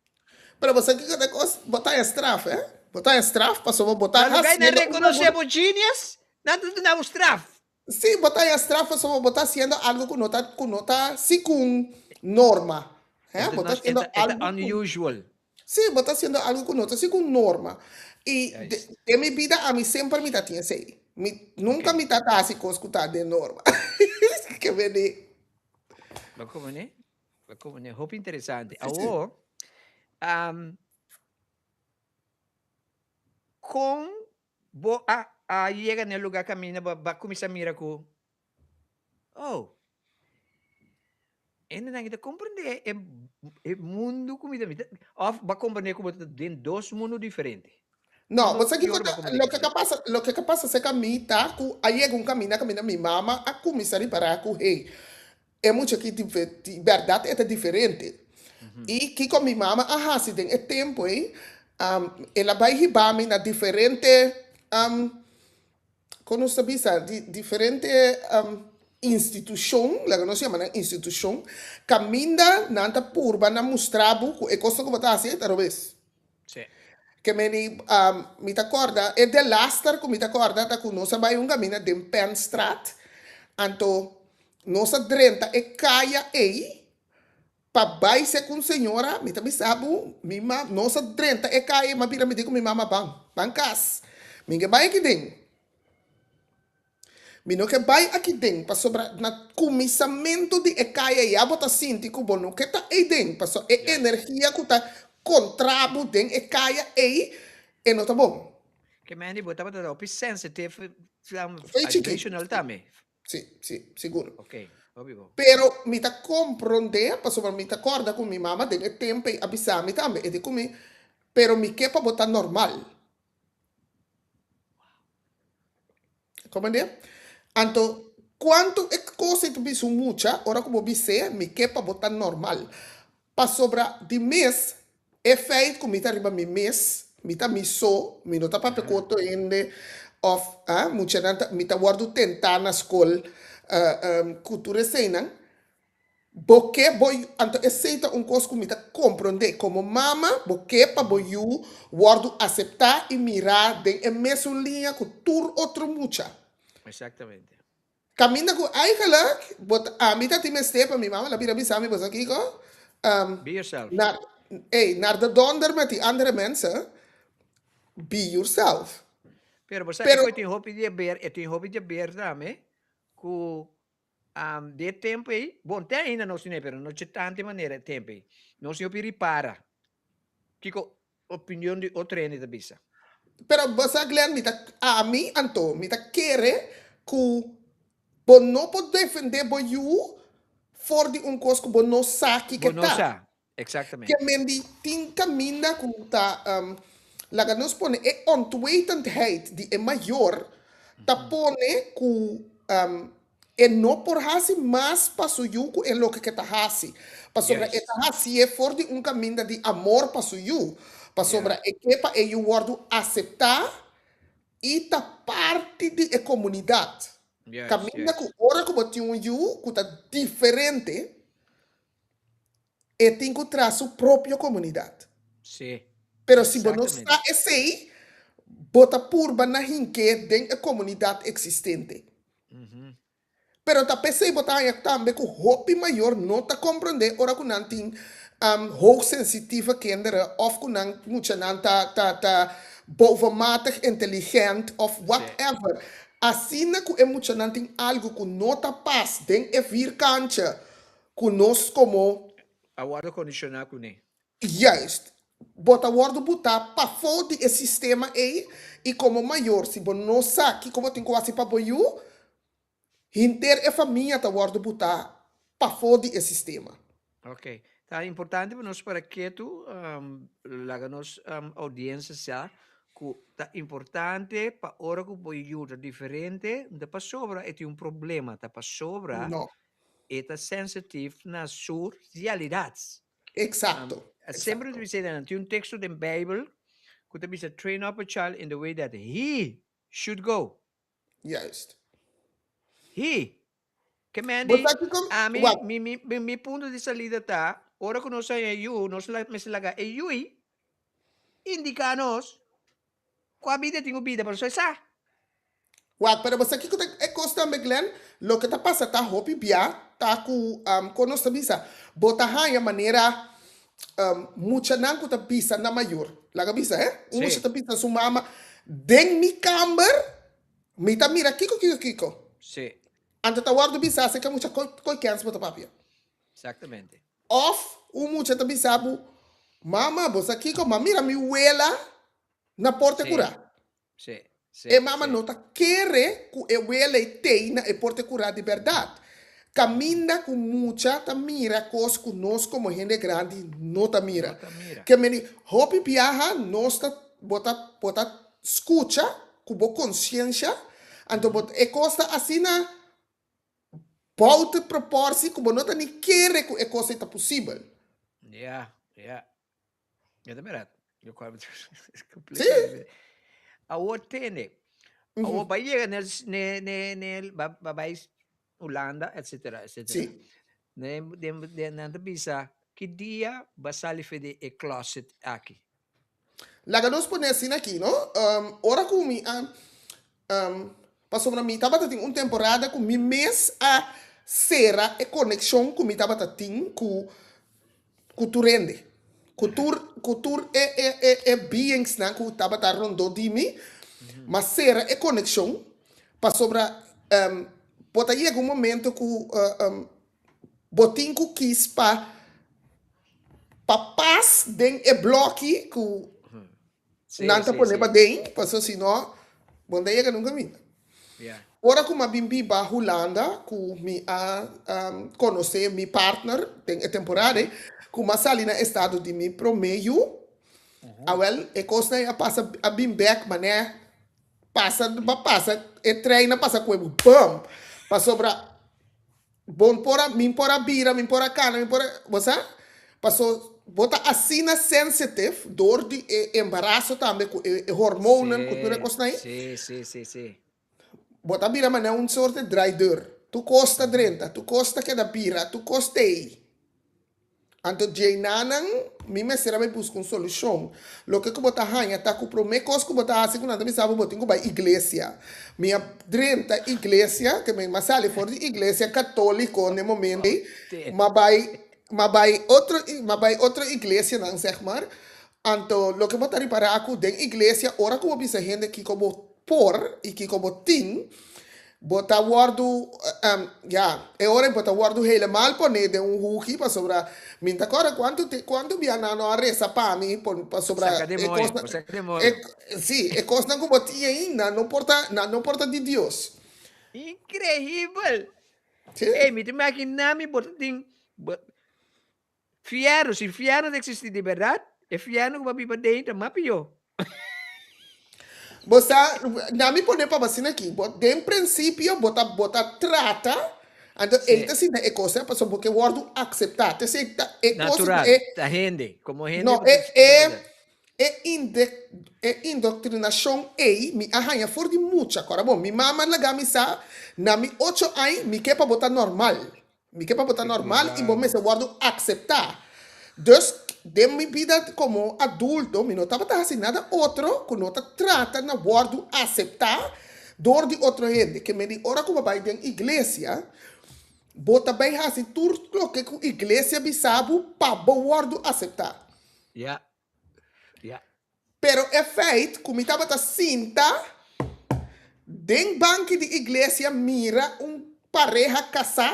Pero bo sa kico ta cos? Bo ta e straf, eh? Bo ta e straf pasobra bo ta Na lugar di nan haciendo un reconoce labor. bo genius, nan ta duna bo straf. Sí, bo ta e straf pasobra bo ta haciendo algo cu no ta, cu no ta segun norma, eh? E Bo ta, ta e haciendo ta, e ta algo cu. unusual. Sí, bo ta haciendo algo cu no ta segun norma. Y de, Juist. den mi bida ami semper mi ta tin esey. Mi, nunca Ok. mi ta ta haci cos cu ta den norma. Ke beni. Bo como ne? Bo como ne? Hopi interesante. Sí, sí. Awor, um, con bo a, a yega na e lugar caminda bo a cuminsa mira cu, oh, Hendenan ta comprende e e mundu ku mi ta mi ta of bo a comprende ku bo ta den dos mundu diferente. No, Kundo bo sa ki kiko ora bo ta a comprende loke esei? ka pasa loke ka pasa serka mi ta ku a yega un kaminda kaminda mi mama a kuminsá ripará ku hey e mucha aki di di bèrdat e ta diferente. I kiko mi mama a hasi den e tempu ei el a bai hiba mi na diferente Kon nos ta bisa di diferente institushon, laga nos yama nan institushon, kaminda nan ta purba na mustra bo ku e kosnan ku bo ta hasi ei ta robes. Sí. Ke meni mi ta kòrda, e delaster ku mi ta kòrda ta ku nos a bai un kaminda den Penstraat, anto nos a drenta e kaya ei pa bai se ku un señora, mi ta bisa bo, mi ma, nos a drenta e kaya i mi a bira mi di ku mi mama ban, ban kas, mi ke bai aki den. Mi no ke bai aki den pasobra na kuminsamentu di e kaya ya bo ta sinti ku bo no ke ta ei den pasobra e energia ku ta kontra bo den e kaya ei e no ta bon. Ke Mandy bo tabata hopi sensitive Fei chikito. vibrational tambe. Si, si, sigur. Ok, hopi bon. Pero mi ta komprondé pasobra mi ta kòrda ku mi mama den e tempu ei a bisa mi tambe e di ku mi pero mi ke pa bo ta normal. Comprende? Anto, cuanto e cos ei ta bisa un mucha, ora cu bo bis'é, mi ke pa bo ta normal. Pasobra di mes, e feit cu mi ta riba mi mes, mi ta mi so, mi no ta papia cu otro hende, of ah, muchanan ta, mi ta wordo tentá na scol cu tur eseinan, Bo ke bo yu, anto esei ta un kos ku mi ta komprondé. Komo mama, bo ke pa bo yu wòrdu aseptá i mirá den e mesun liña ku tur otro mucha. Exactamente. Kaminda ku eigenlijk bo ta, ami ta tin mester pa mi mama la bira bisa mi, bo sa kiko? Be yourself. Naar, ey, naar de donder met die andere mensen, be yourself. Pero bo sa, Pero. e tin hopi di haber, e tin hopi di haber tambe ku Di e tempu ei, bon, te ainda nos tin ei, pero no dje tantu e manera e tempu ei. Nos tin hopi ripara kiko opinion di otro hende ta bisa. Pero bo sa Glenn, mi ta, ami anto, mi ta kere ku bo no por defende bo yu for di un kos ku bo no sa Bo kiko no ta. sa. Exactamente. Ke men di tin kaminda ku ta laga nos pone e ontwetendheid di e mayor ta pone ku e no por hasi mas pa su yu ku e loke ke ta hasi. Pasobra e ta hasié for di un kaminda di amor pa su yu. Pasobra e ke pa e yu wòrdu aseptá i ta parti di e komunidat. Kaminda ku ora ku bo tin un yu ku ta diferente, E tin ku traha su propio komunidat. Sí. Pero si bo no sa esei, bo ta purba na hink'é den e komunidat eksistente. Pero ta p'esei bo ta haña tambe ku hopi mayor no ta komprondé ora ku nan tin hoogsensitieve kinderen òf ku nan muchanan ta ta ta bovenmatig inteligent òf whatever. Asina ku e muchanan tin algu ku no ta pas den e vierkantje ku nos komo. A wòrdu kondishoná kuné. Juist. Bo ta wòrdu butá pafó di e sistema ei i komo mayor si bo no sa kiko bo tin ku hasi pa bo yu, henter e famia ta wòrdu butá pafó di e sistema. Ok. Ta importante pa nos para ketu, laga nos oudiensia sa ku ta importante pa ora ku bo yu ta diferente, no ta pasobra e tin un problema, ta pasobra No. E ta sensitive na su realidat. Exacto. Semper nos bisa nan tin un teksto den Bijbel ku ta bisa train up a child in the way that he should go. Juist. He. Ke men Bo di sa kiko? ami Wak. mi mi mi mi punto di salida ta ora ku nos haña yu nos la mester laga e yui indiká nos Kua bida tin ku bida pasobra e sa. Wak, pero bo sa kiko ta e kos tambe Glenn? Loke ta pasa ta hopi bia ta ku kon nos ta bisa, bo ta haña manera muchanan ku ta bisa na mayor. Laga bisa he, un mucha ta bisa su mama, den mi kamber mi ta mira kiko kiko kiko. Anto ta wòrdu bisa asina ke mucha koi kèns bo ta papia. Exactamente. Òf un mucha ta bisa bo, mama bo sa kiko, m'a mira mi wela na porta Sí, kurá. sí, sí, E mama sí. no ta kere ku e wela ei tei na e porta kurá di bèrdat. Kaminda ku mucha ta mira kos ku nos komo hende grandi no ta No mira. ta mira. Ke meni hopi biaha nos ta bo ta bo ta skucha ku bo konsiensha, anto bo e kos ta asina Buiten proportie ku bo no ta ni kere ku e kos ei ta posibel. Ja, ja. Ja, ta bèrdat. Yo kwam Sí. Awor tende. Awor ba yega ne ne ne ne ba ba bai Hulanda etcetera etcetera. Sí. Ne den den nan ta bisa ki dia ba sali for di e closet aki. Laga nos pone asina aki, no? Ora ku mi a pasobra mi tabata tin un temporada ku mi mes a sera e konekshon ku mi tabata tin ku ku tur hende, ku tur ku tur e e e e beingsnan ku tabata rondó di mi, m'a sera e konekshon pasobra bo ta yega un momento ku Bo tin ku kis pa pa pas den e bloki ku nan ta pone paden, pasobra si no bo no ta yega nunka minda. Ora ku mi a bin biba Hulanda ku mi a konosé mi partner den e temporada ei, ku mi a sali na estado di mi promé yu, awèl e kosnan ei a pasa a bin bèk manera pasa ba pasa e trein a pasa ku e bum pasobra Bo por a, mi por a bira, mi por a cana, mi por a, bo sa? Paso bo ta asina sensitive door di e embaraso tambe cu e hormonen, cu tur e cosnan ei. Sí, sí, sí, sí. Bo ta bira manera un soort di draaideur. Tur cos ta drenta, tur cos ta keda bira, tur cos ta ei. Anto djeinanan mi mester a bai buska un solushon. Loke ku bo ta haña ta ku promé kos ku bo ta hasi ku nan ta bisa bo, bo tin ku bai iglesia. Mi a drenta iglesia, ke mi a sali for di iglesia katóliko n'e momento ei, m'a bai m'a bai otro m'a bai otro iglesianan sèg mar. Anto loke bo ta ripará ku den iglesia ora ku bo bisa hende kiko bo por i kiko bo tin, bo ta wòrdu, ya, e ora ei bo ta wòrdu helemaal poné den un huki pasobra mi ta kòrda kuantu te kuantu bia nan no a resa pa mi pasobra Saka e demoño, kosnan bo saka demoño. e sí, e kosnan ku bo tin ei nan no por ta nan no por ta di Dios. Increíbel! Sí. Ey, mi ta imaginá mi bo ta tin bo. Fièrnu, si fièrnu ta eksistí di bèrdat, e fièrnu ku bo a biba den ta mas pió. Bo sa, na mi pone pa bo asina aki, bo den prinsipio bo ta bo ta trata, anto ei ta sinta e kos, pasobra bo ke wòrdu akseptá. Te esei ta e kos Natural, e ta hende, komo hende no bo ta e ta e trata. e inde e indoktrinashon ei mi a haña for di mucha. Kòrda bo, mi mama laga mi sa na mi ocho aña mi ke pa bo ta normal. Mi ke pa bo ta normal i bo mester wòrdu akseptá. Dus, den mi bida komo adulto, mi no tabata hasi nada otro ku no ta trata na wòrdu aseptá dor di otro hende. Ke medi ora ku bo bai den iglesia, bo ta bai hasi tur loke ku iglesia bisa bo pa bo wòrdu aseptá. Ya, ya. Pero e feit ku mi tabata sinta den banki di iglesia mira un pareha kasá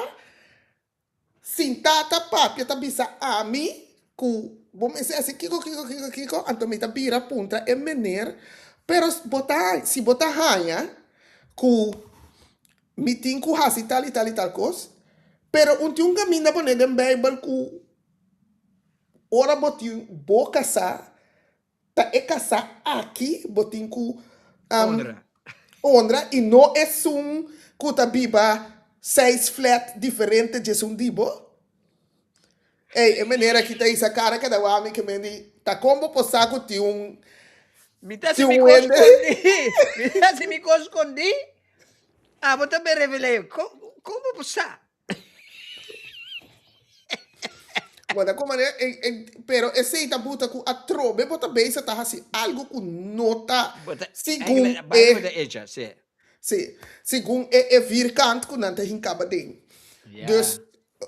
sintá ta papia ta bisa ami ku bo mester hasi kiko kiko kiko kiko anto mi ta bira puntra e meneer pero bo ta si bo ta haña ku mi tin ku hasi tal i tal i tal kos pero un tin un kaminda pone den beibel ku Ora bo tin bo kasá, ta e kasá aki bo tin ku Honra. honra i no esun ku ta biba seis flat diferente dje esun di bo. Ey, e manera ki ta hisa kara kada wak mi ke men di, ta kon bo por sa ku tin un Mi ta hasi tin mi un kos hende? skondí. Mi ta hasi mi kos skondí. Abo ta be revel'é. Kon kon bo por sa? Bo ta kuma e, e, pero esei ta buta ku atrobe bo ta bezig ta hasi algu ku no ta Bo ta, segun eigenlijk, bijna bo e, ta echa, sí. sí, segun e, e vierkant ku nan ta hinkaba den. Ja. Dus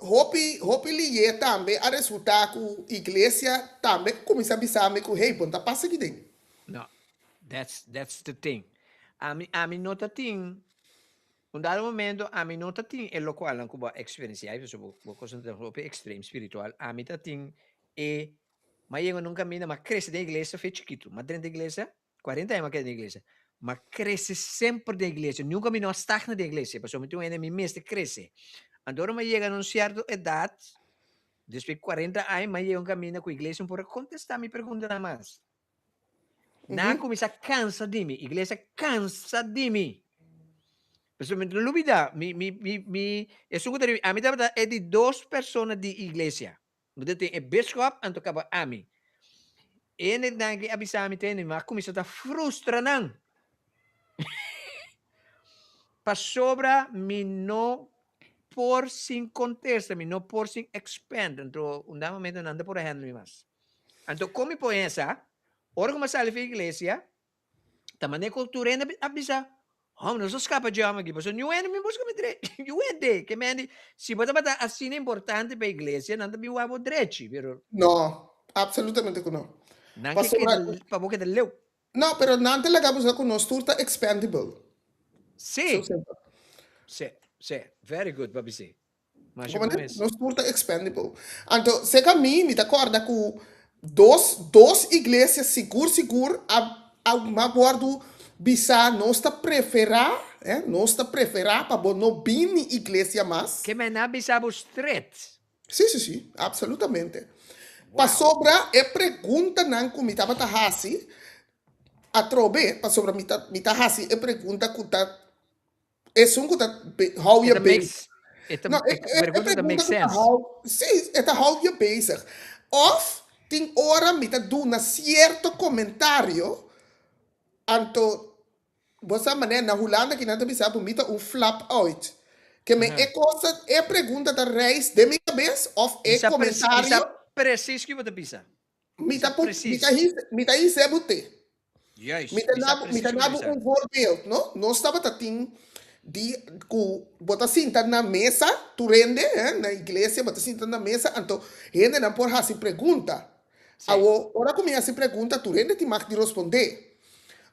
hopi, hopi liye tambe a resulta ku iglesia tambe kuminsá bisa mi ku hey, bo no ta pasa aki den. No, that's, that's the thing. Ami, ami no ta tin Un dado momento ami no ta tin e locualnan cu bo a experiencia, pasobra bo bo cosnan ta hopi extreme spiritual, ami ta tin e, m'a yega na un caminda, m'a crece den iglesia fe chikito, m'a drenta iglesia, cuarenta aña m'a keda den iglesia, m'a crece semper den iglesia, nunca mi no a stagna den iglesia, pasobra mi tin un hende mi mester crece. Anto ora m'a yega na un cierto edad, despues di cuarenta aña, m'a yega un caminda cu iglesia no por a contesta mi preguntanan mas. Nan a kuminsá kansa di mi. Iglesia kansa di mi. Pasobra mi no lubidá, mi, mi, mi, mi, esun ku ta riba, ami tabata e di dos persona di iglesia. Mi ta tin e bishop, anto kaba ami. E hendenan aki a bisa mi tende, mi a kuminsá ta frustra nan. Pasobra mi no por sin kontesta, mi no por sin expand. Anto un dado momento nan ta por a handle mi mas. Anto kon mi por hesa, ora ku mi a sali for iglesia, ta manera ku tur hende a bisa, Hòmber, nos a skapa dje hòmber aki, pasobra niun hende mi buska mi drechi, niun hende. Ke men di, si bo tabata asina importante pa iglesia, nan ta bin wak bo drechi, pero. No, absolutamente ku no. Nan ke Pasobra keda, pa bo keda leu. No, pero nan ta laga bo sa ku nos tur ta expendable. Sí. So simple. Sí, sí. Very good, papi sí. Masha Como bon ne? mes. Nos tur ta expendable. Anto, seca mi, mi ta corda cu dos, dos iglesia sigur sigur a, a ma wordu bisa nos ta prefera, eh, nos ta prefera pa bo no bini iglesia mas. Ke men a bisa bo stret. Sí, sí, sí, absolutamente. Wow. Pasobra e preguntanan cu mi tabata haci, atrobe, pasobra mi ta, mi ta haci e pregunta cu ta Esun ku ta hou E je ta make, bezig. e ta, No, e e, e, e pregunta ta pregunta make ku ta sense. hou, sí, e ta hou je bezig. Of tin ora mi ta duna sierto komentario, anto bo sa manera na Hulanda kinan ta bisa bo mi ta un flap uit. Ke men Aha. e kos ta, e pregunta ta reis den mi kabes of Mi e sa pre, mi sa komentario, precies ki bo ta bisa. mi Mi ta sa pu, mi ta precies. hise, mi ta hise bo te. Juist, Mi ta mi sa na bo, mi precies ta ki bo na ta bo bisa. un voorbeeld, no? Nos tabata tin di ku bo ta sinta na mesa tur hende, hè, na iglesia bo ta sinta na mesa, anto hendenan por hasi pregunta. Sí. Awo, ora ku mi hasi pregunta tur hende tin mag di rospondé.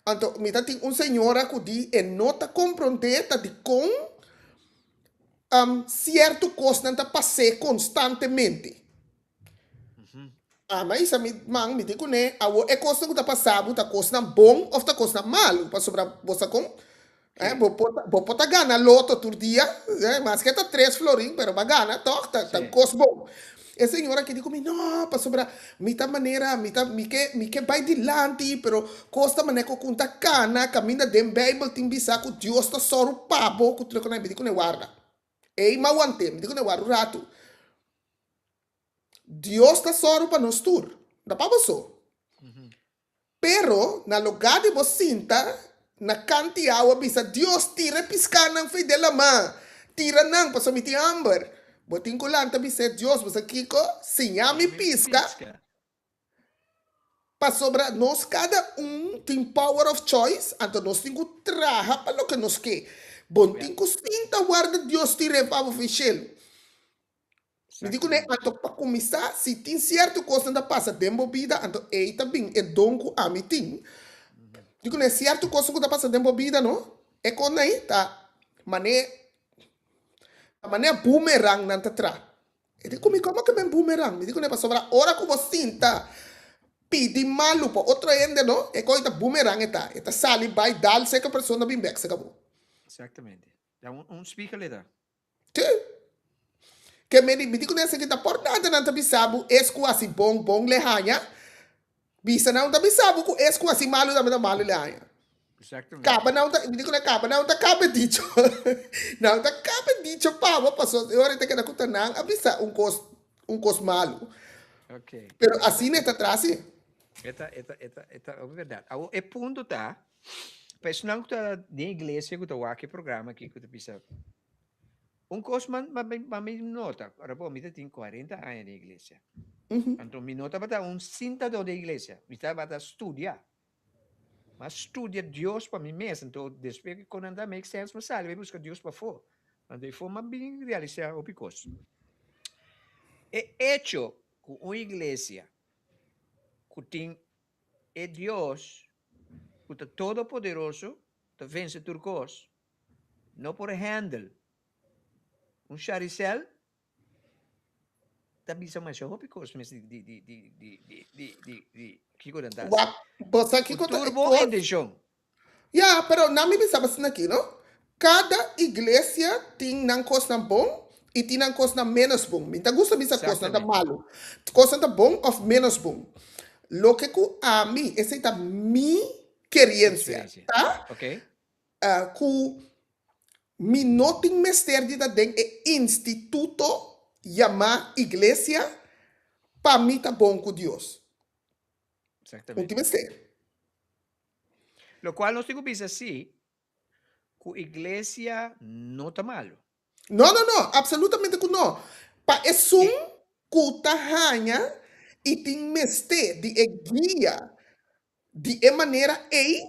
Anto mi ta tin un señora ku di e no ta komprondé ta dikon sierto kosnan ta pas'é konstantemente. Ama isa mi man, mi di kuné, awor e kosnan ku ta pasa bo ta kosnan bon òf ta kosnan malu? Pasobra bo sa kon, eh, bo por ta, bo por ta gana loto tur dia, eh, maske ta tres florin, pero bo a gana tòg, ta, ta Sí. kos bon. E señora aki di ku mi, no, pasobra mi ta manera, mi ta, mi ke, mi ke bai dilanti, pero kos ta manera ku ta kana, kaminda den Beibel tin bisa ku Dios ta sòru pa bo, ku tur e kos. Mi di ku ne warda. Ei, m'a want'é, mi di ku ne warda un ratu. Dios ta sòru pa nos tur, no ta pa bo so. Pero, na lugá di bo sinta na kant'i awa bisa, Dios, tira e piskánan fo'i den lamá, tira nan, pasobra mi tin hamber. Bo tin ku lanta bis'é, Dios, bo sa kiko? Siña mi piska, pasobra nos kada un tin power of choice, anto nos tin ku traha pa loke nos ke. Bo no tin ku sinta warda Dios tir'é pa bo fo'i shelu. Mi di kuné, anto pa kuminsá, si tin sierto kosnan ta pasa den bo bida, anto ei ta bin e don ku ami tin. Di kuné, sierto kosnan ku ta pasa den bo bida, no, e kosnan ei ta mané, ta mané boomerang nan ta tra. E di ku mi, komo ke men boomerang? Mi di kuné, pasobra ora ku bo sinta pidi malu pa otro hende, no, e kos ei ta boomerang e ta, e ta sali bai dal seka persona bin bèk seka bo. Exactamente. Ta un spiegel e ta. Te. Ke meni, mi di ku nan esaki ta por nada nan ta bisa bo es ku hasi bon, bon le haña. Bisa nan ta bisa bo ku es ku hasi malu tambe ta malu le haña. Exactamente. Kaba nan ta, mi di ku nan kaba nan ta kaba dicho. Nan ta kaba dicho pa bo paso e ora ta keda ku ta nan a bisa un kos, un kos malu. Okay. Pero asina e ta tras si. E ta, e ta, e ta, e ta berdad. Awor e punto ta, pa esnan ku ta den iglesia ku ta wak e programa aki ku ta bisa, Un kos man man mi nota, ora bo mi ta tin 40 aña den iglesia. Anto mi no tabata un sintadó den iglesia, mi tabata studia. M'a studia Dios pa mi mes, anto despues ku konan ta make sense m'a sali bai buska Dios pafó. Anto efo m'a bin realisá hopi kos. E echo ku un iglesia ku tin e Dios ku ta todopoderoso ta vense tur kos, no por handle un Sharicel ta bisa masha hopi kos mes di di di di di di di di di kiko nan ta hasi. Wak, bo sa kiko Ku ta tur e bo kos? intenshon. Ya, pero nan mi bisa bo asina aki, no? Kada iglesia tin nan kosnan bon i tin nan kosnan ménos bon. Mi ta gusta bisa kosnan ta Exactamente. malu. Kosnan ta bon òf ménos bon. Loke ku ami, esei ta mi keriensia, Experiencia. ta Ok. Ku mi no tin mester di ta den e instituto yamá iglesia pa mi ta bon ku Dios. No tin mester. Lokual nos tin ku bisa si ku iglesia no ta malu. No, no, no, absolutamente ku no. Pa esun ku ta haña i tin mester di e guia Di e manera ei,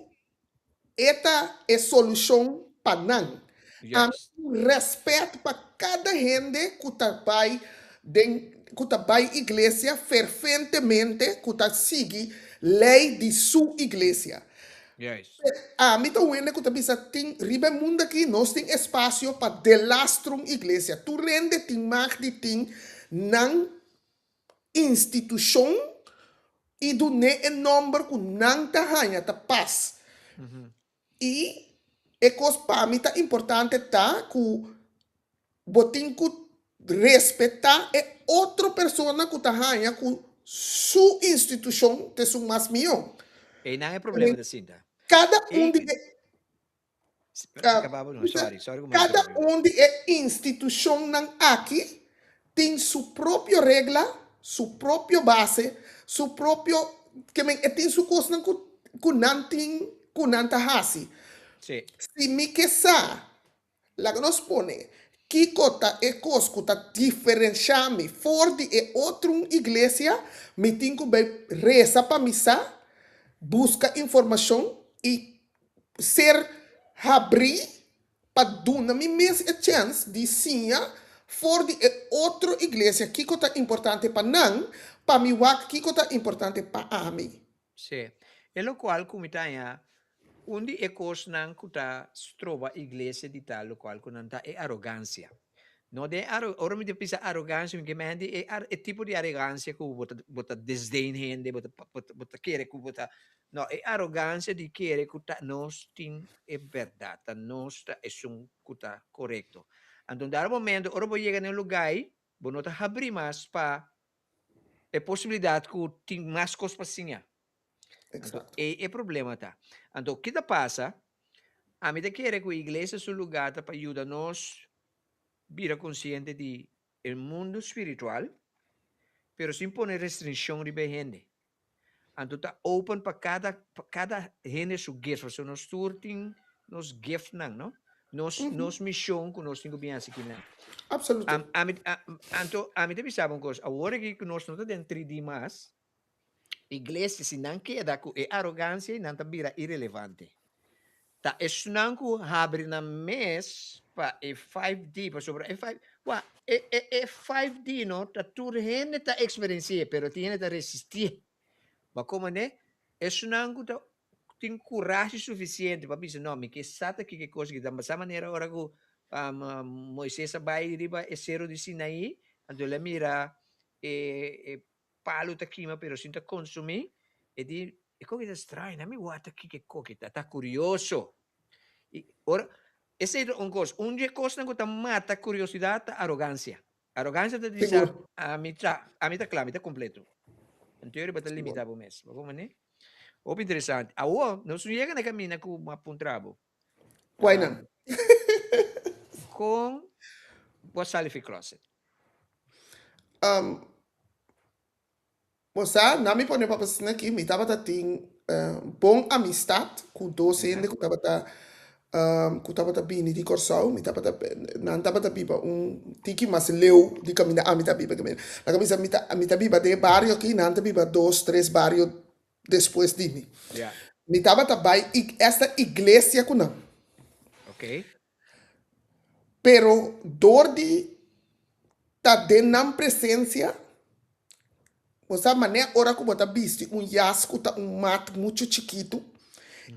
e ta e solushon pa nan. Ami tin rèspèt pa kada hende ku ta bai den ku ta bai iglesia ferfentemente, ku ta sigui lei di su iglesia. Ami ta un hende ku ta bisa tin riba e mundu aki nos tin espasio pa delastra un iglesia. Tur hende tin mag di tin nan institushon i dun'é e nòmber ku nan ta haña ta pas. I e kos pa mi ta importante ta ku bo tin ku respetá e otro persona ku ta haña ku su institushon ta esun mas mihó. Einan e problema ta sinta. Kada un di e Kada un di e institushonnan aki tin su propio regla, su propio base, su propio, ke men e tin su kosnan ku ku nan tin ku nan ta hasi. Si mi ke sa, laga nos pone, kiko ta e kos ku ta diferensha mi for di e otro iglesia, mi tin ku bai resa pa mi sa, buska informashon i ser habrí pa duna mi mes e chèns di siña for di e otro iglesia kiko ta importante pa nan, pa mi wak kiko ta importante pa ami. Sí. E lokual ku mi ta haña un di e kosnan ku ta stroba iglesia di ta lokual ku nan ta e arogansia. No den aro, ora mi ta bisa arogansia mi ke menti e e tipo di arogansia ku bo ta bo ta desdein hende, bo ta bo ta kere ku bo ta No, e arogansia di kere ku ta nos tin e bèrdat, ta nos ta esun ku ta korekto. Anto un dado momento ora bo yega na e lugá ei, bo no ta habrí mas pa. E posibilidat ku tin mas kos pa siña. Anto Exacto. ei e problema ta. Anto ki ta pasa? Ami ta kere ku iglesia su lugá ta pa yuda nos bira konsiente di e mundu spiritual, pero sin pone restrinshon riba e hende. Anto ta open pa kada pa kada hende su gift, pasobra nos tur tin nos giftnan, no? Nos nos mishon ku nos tin ku bin hasi kinan. Absoluto. Am ami a anto ami ta bisa bo un kos, awor aki ku nos no ta den 3D mas, Iglesia, si nan keda ku e arogansia ei, nan ta bira irelevante. Ta esnan ku habri nan mes pa e 5D, pasobra e five, wak, e, e, e 5D no, ta tur hende ta eksperensi'é, pero tin hende ta resistié. Bo a komprendé? Esnan ku ta tin kurashi sufisiente pa bisa, no, mi ke sa ta kiko e kos aki ta. Sa manera ora ku Moises a bai riba e seru di Sinaí, anto el a mira e, e Palu ta kima pero sin ta konsumí, e di, e koki ta straño, na mi wak ta kiko e koki ta, ta kurioso. I ora, esei ta un kos, un di e kosnan ku ta mata kuriosidat ta arogansia. Arogansia ta bisa, Sigur. ami ta, ami ta kla, mi ta kompleto. Anto bo ta Sigur. limitá bo mes. Bo komprendé? Hopi interesante. Awor, nos no yega na e kaminda ku bo a puntra bo. Kuainan? Kon bo a sali fi closet? Um, Bo sa, na mi pone papia asina aki, mi tabata tin bon amistat ku dos hende ku tabata ku tabata bini di Kòrsou. Mi tabata, nan tabata biba un tiki mas leu di kaminda ami ta biba. Laga mi sa, mi ta mi ta biba den e bario aki, nan ta biba dos, tres bario despues di mi. Mi tabata bai esta iglesia ku nan. Pero dor di ta den nan presensia, bo sa manera ora ku bo ta bisti un yas ku ta un mat muchu chikitu,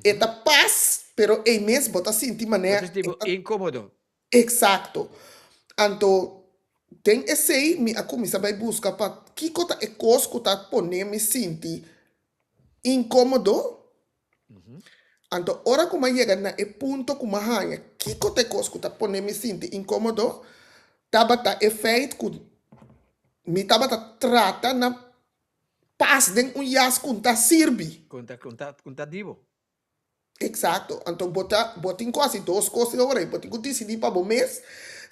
e ta pas, pero ei mes bo ta sinti Bo manera ta sinti e bo ta. inkomodo. Eksakto. Anto den esei mi a kuminsá bai buska pa kiko ta e kos ku ta pone mi sinti inkomodo. Anto ora ku mi a yega na e punto ku mi a haña kiko ta e kos ku ta pone mi sinti inkomodo, tabata e feit ku mi tabata trata na pas den un yas ku N ta sirbi. Ku N ta, ku N ta, ku N ta di bo. Eksakto. Anto bo ta, bo tin ku hasi dos kos e ora ei. Bo tin ku disidí pa bo mes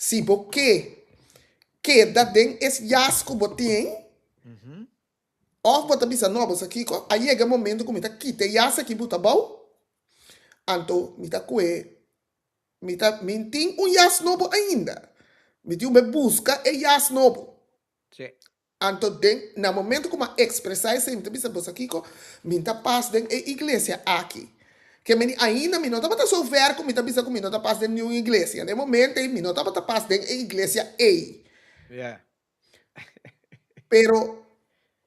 si bo ke keda den es yas ku bo tin. Òf bo ta bisa, No, bo sa kiko? A yega e momento ku mi ta kita e yas aki buta abou, anto mi ta kue, mi ta, mi tin un yas nobo ainda. Mi tin ku bai buska e yas nobo. Sí. Anto den, na momento ku mi a ekspresá esei, mi ta bisa, Bo sa kiko? Mi ta pas den e iglesia aki. Ke meni ainda mi no tabata so ver ku mi ta bisa ku mi no ta pas den niun iglesia. Na e momento ei mi no tabata pas den e iglesia ei. Ja. Pero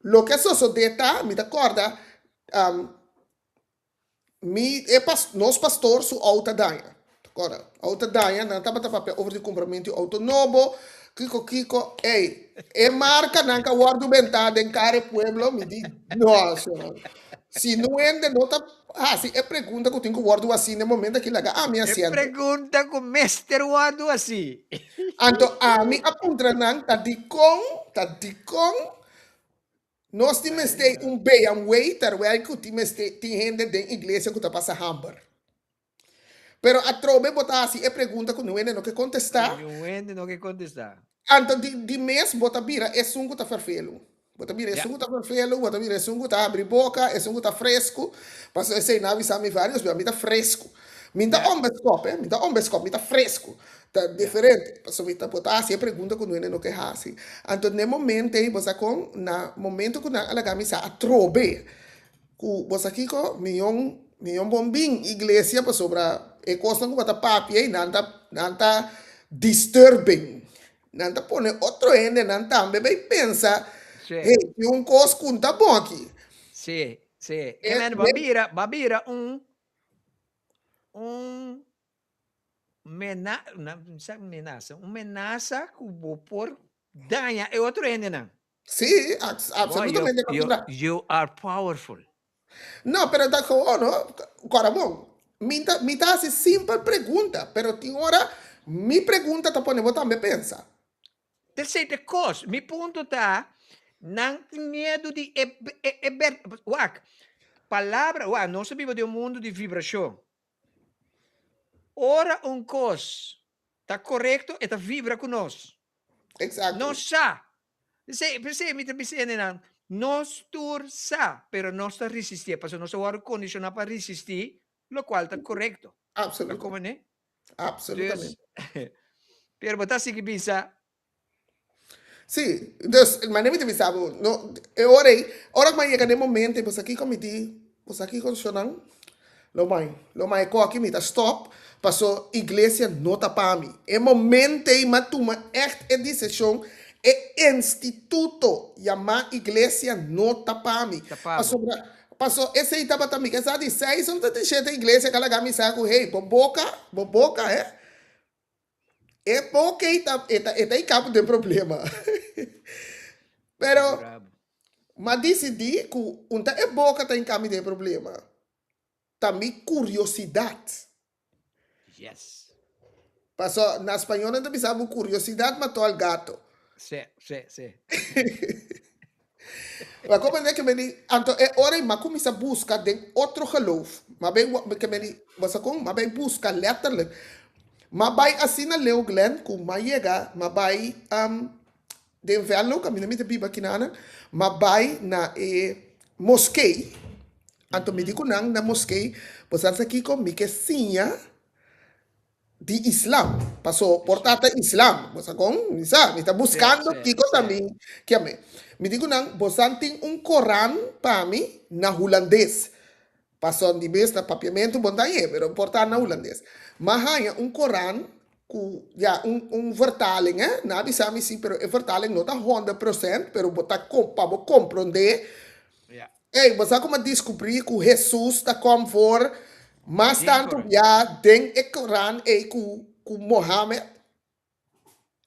loke a sosodé ta, mi ta kòrda, mi e pas nos pastor su outo a daña. Ta kòrda? Outo a daña, nan tabata papia over di kumpramentu di outo nobo, kiko kiko, ey, e markanan ka wòrdu bentá den kara e pueblo, mi di, no, señor. Si no hende no ta hasi e pregunta ku tin ku wòrdu hasi na e momento aki, laga ami E hasiendo. pregunta ku mester wòrdu hasi. Anto ami a puntra nan ta dikon, ta dikon nos tin mester un BMW terwijl ku tin mester tin hende den iglesia ku ta pasa hamber. Pero atrobe bo ta hasi e pregunta ku niun hende no ke kontestá. Niun hende no ke kontestá. Anto di di mes bo ta bira esun ku ta ferfelu. Bo ta bira Ya. esun ku ta ferfelu, bo ta bira esun ku ta habri boka, esun ku ta fresku. Pasobra esei nan a bisa mi varios bia, mi ta fresku. Mi no ta Ya. ombeskop, eh, mi no ta ombeskop, mi ta fresku. Ta Ya. diferente. Pasobra mi ta, bo ta hasi e pregunta ku niun hende no ke hasi. Anto n'e momento ei, bo sa kon? Na momento ku nan a laga mi sa atrobe Ku bo sa kiko? Mion mion bon bin iglesia pasobra e kosnan ku bo ta papia ei nan ta nan ta disturbing. Nan ta pone otro hendenan tambe bai pensa, Sí. hey, tin un kos ku no ta bon aki. Sí, sí. E Ke men ba den bira, ba bira un un mena, na sa menasa, un menasa ku bo por daña e otro hendenan. Sí, Boy, you, absolutamente you, pasobra. you are powerful. No, pero ta gewoon, no? Kòrda bon, mi ta, mi ta hasi simpel pregunta, pero tin ora mi pregunta ta pone bo tambe pensa. T'esei ta e kos. Mi punto ta, Nan tin miedu di e e e ber wak palabra wak nos ta biba den un mundu di vibrashon. Ora un kos ta korekto e ta vibra ku nos. Exacto. Nos sa. P'esei p'esei mi ta bisa hendenan nos tur sa pero nos ta risistié pasobra nos a wòrdu kondishoná pa risistí lokual ta korekto. Ta Absoluto. komprendé? Absolutamente. Dus pero bo ta sigui bisa. Sí, dus manera mi ta bisa bo, no, e ora ei, ora ku mi a yega na e momento ei, boso kiko mi di, boso kiko shonnan, lo mai, lo mai ku aki mi ta stòp, paso iglesia no ta pa mi. E momento ei mi a tuma ègt e desishon, e instituto yamá iglesia no ta pa mi. Ta pa bo. Pasobra, paso esei tabata mi ke sa di seis òf di shete iglesia ku a laga mi sa ku, hey, bo boka, bo boka, hè. E boca ei ta, e ta, e ta hinca bo den problema. Pero Bravo. m'a dicidí cu un ta e boca ta hinca mi den problema, ta mi curiosidad. Yes. Paso na spañol nan ta bisa bo curiosidad mató al gato. Sí, sí, sí. Ma como ne ke meni, anto e ora ei m'a cuminsa busca den otro geloof. M'a bay ke meni, bo sa con? M'a bay busca letterlijk. M'a bay asina leu Glenn cu m'a yega, m'a bay den Venlo, caminda mi ta biba kinanan, m'a bay na e moskee. Anto mi di cu nan na moskee, bo sa sa kico? Mi ke siña di islam paso por ta ta islam bo sa kon mi sa mi ta buscando kiko ta mi kiame mi di ku nan bosan tin un koran pa mi na hulandes paso di mes na papiamentu bo no ta hañ'é pero por ta na hulandes m'a haña un koran ku ya un un vertaling eh nan a bisa mi si pero e vertaling no ta 100% pero bo ta pa bo komprondé Ey, bo sa como a descubri cu Jesus ta kom voor mas Den tanto Koran. bia den e Koran ey cu cu Mohammed?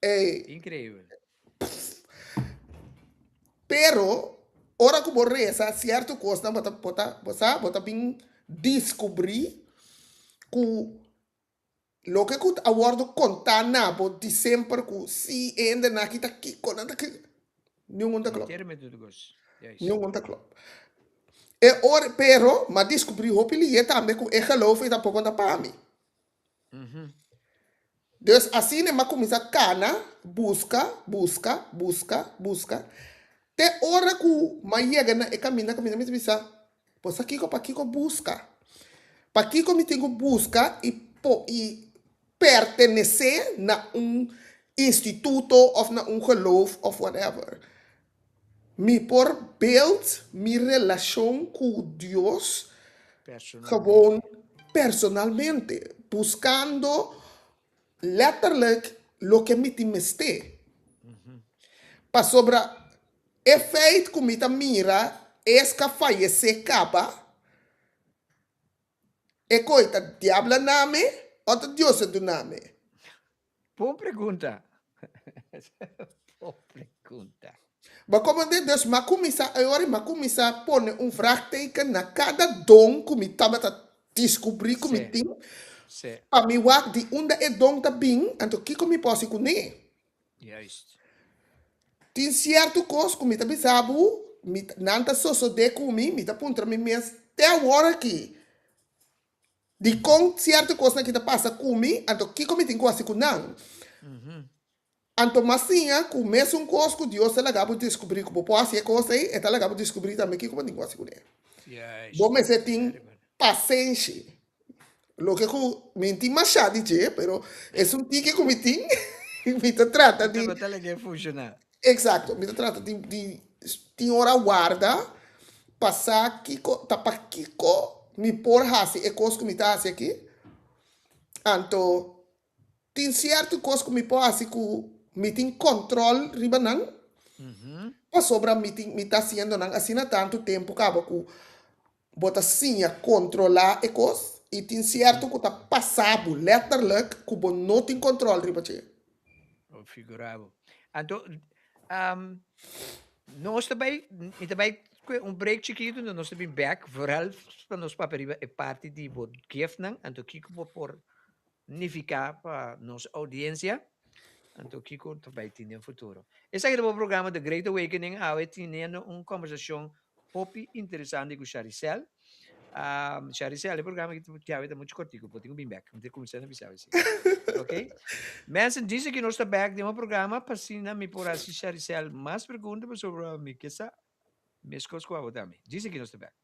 Ey. Increíbel. Pero, ora cu bo reza cierto cosnan bo ta bo ta bo sa bo ta bin descubri cu loke cu a wordo conta na bo di semper cu si e hendenan aki ta kico nan ta kico niun ta klopt. Enteramente tur cos. Juist. Niun ta klopt. E ora, pero m'a descubri hopi lihe tambe cu e geloof ei tampoco ta pa mi. Dus asina m'a cuminsa cana, busca, busca, busca, busca, te ora cu m'a yega na e caminda caminda mi ta bisa, Bo sa kiko pakiko buska? Pakiko mi tin ku buska i po i pertenesé na un instituto òf na un geloof òf whatever? Mi por build mi relashon ku Dios gewoon personalmente, buskando letterlijk loke mi tin mester. Pasobra e feit ku mi ta mira es ka fayesé kaba, e koi ta diabla na mi o ta Dios a duna mi? Bon pregunta. Bon pregunta. Bo komprendé? Dus m'a kuminsá e ora m'a kuminsá pone un vraagteken na kada don ku mi tabata diskubrí ku mi tin, pa mi wak di unda e don ta bin, anto kiko mi por hasi kuné. Juist. Tin sierto kos ku mi ta bisa bo, mi ta, nan ta sosodé ku mi, mi ta puntra mi mes te awor aki, dikon sierto kosnan aki ta pasa ku mi, anto kiko mi tin ku hasi ku nan? Anto mas siña ku mesun kos ku Dios ta laga bo diskubrí ku bo por hasi e kos ei, e ta laga bo diskubrí tambe kiko bo tin ku hasi kuné. Bo mester tin pasenshi. Loke ku mi tin mashá di dje, pero esun tiki ku mi tin, mi ta trata di. Bo ta laga e funshoná. Eksakto, mi ta trata di di tin ora warda pa sa kiko ta pakiko mi por hasi e kos ku mi ta hasi aki. Anto Tin sierto kos ku mi por hasi ku mi tin kòntròl riba nan, pasobra mi tin mi ta hasiendo nan asina tantu tempu kaba ku bo ta siña kontrolá e kos i tin sierto ku ta pasa bo lètterlik ku bo no tin kòntròl riba dje. Bo figurá bo. Anto, nos ta bai, mi ta bai kue un break chikitu, anto nos ta bin bèk, vooral pa nos papia riba e parti di bo giftnan, anto kiko bo por nifiká pa nos oudiensia. Anto kiko ta bai tin den futuro. Esaki ta bo programa The Great Awakening awe teniendo un conversacion hopi interesante cu Sharicel. Um, Sharicel, e programa ki ti awe ta mucho cortico, bo tin cu bin back. Mi ta cuminsa na bisa awe si. Ok? Mensen, dice ki nos ta back den un programa pa asina mi por haci Sharicel mas pregunta pasobra mi ke sa mescos cu abo tambe. Dice ki nos ta back.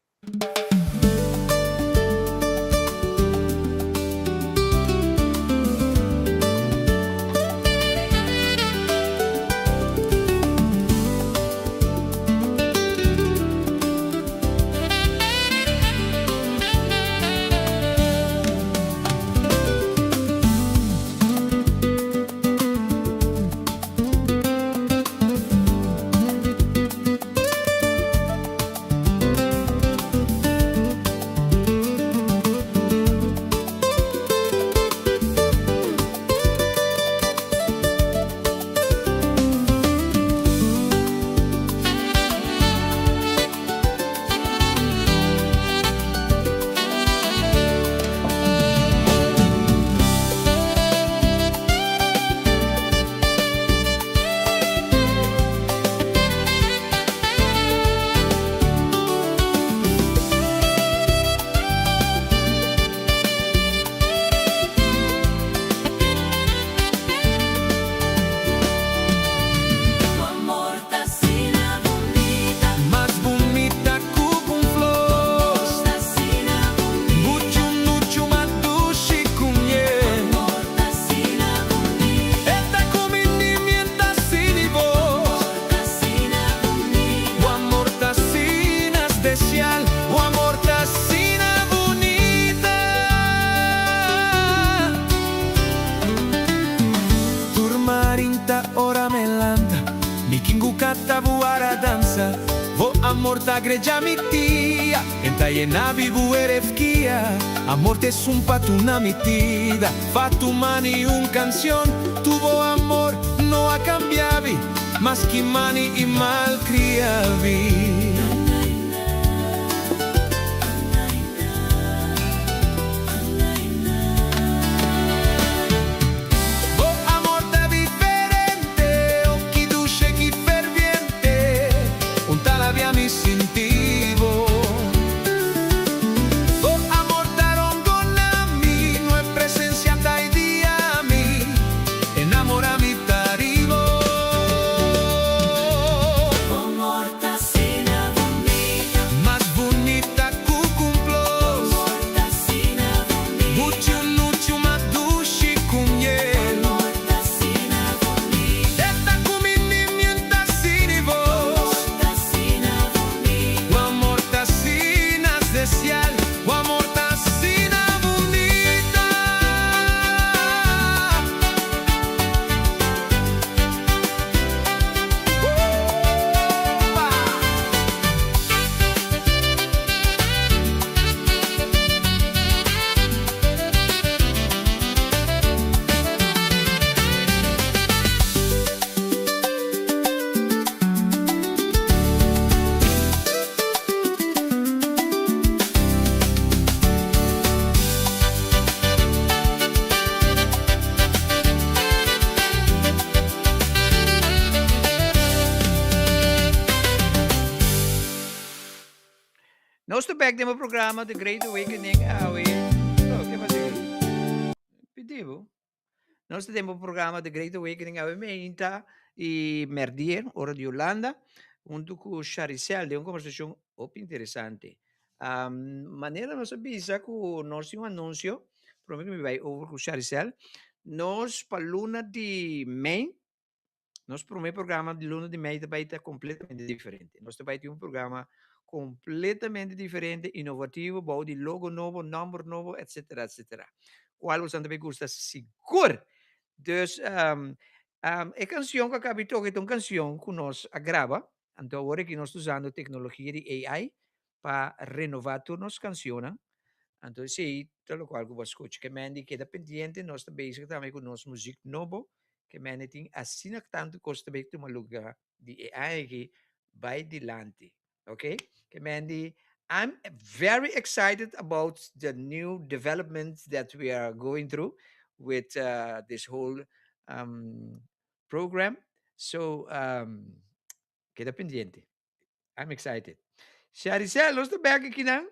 Nos ta bek den bo programa The Great Awakening awe. Oh, ke pasa aki? Pidi bo. Nos ta den bo programa The Great Awakening awe meinta i merdier, ora di Hulanda, huntu ku Sharicel den un konversashon hopi interesante. Um, manera nos a bisa ku nos tin un anunsio, prome ku mi bai over ku Sharicel, nos pa luna di mei Nos promé programa di luna di mei ta bai ta kompletamente diferente. Nos ta bai tin un programa kompletamente diferente, inovativo, bou di logo nobo, nòmber nobo, etsetera, etsetera. Kual boso ta bai gusta sigur. Dus, um, um, e kansion ku a kabi toka ta un kansion ku nos a graba. Anto awor aki nos ta usando teknologia di AI pa renová tur nos kansionnan. Anto esei ta lokual ku bo a skucha. Ke men di keda pendiente, nos ta bezig tambe ku nos muzik nobo Ke mene tin asina tantu kos ta bay tuma luga di e aña aki bay dilanti. Ok? Ke men di I'm very excited about the new developments that we are going through with uh, this whole um, program. So, um, keda pendiente. I'm excited. Sharicel, nos ta bek aki nan.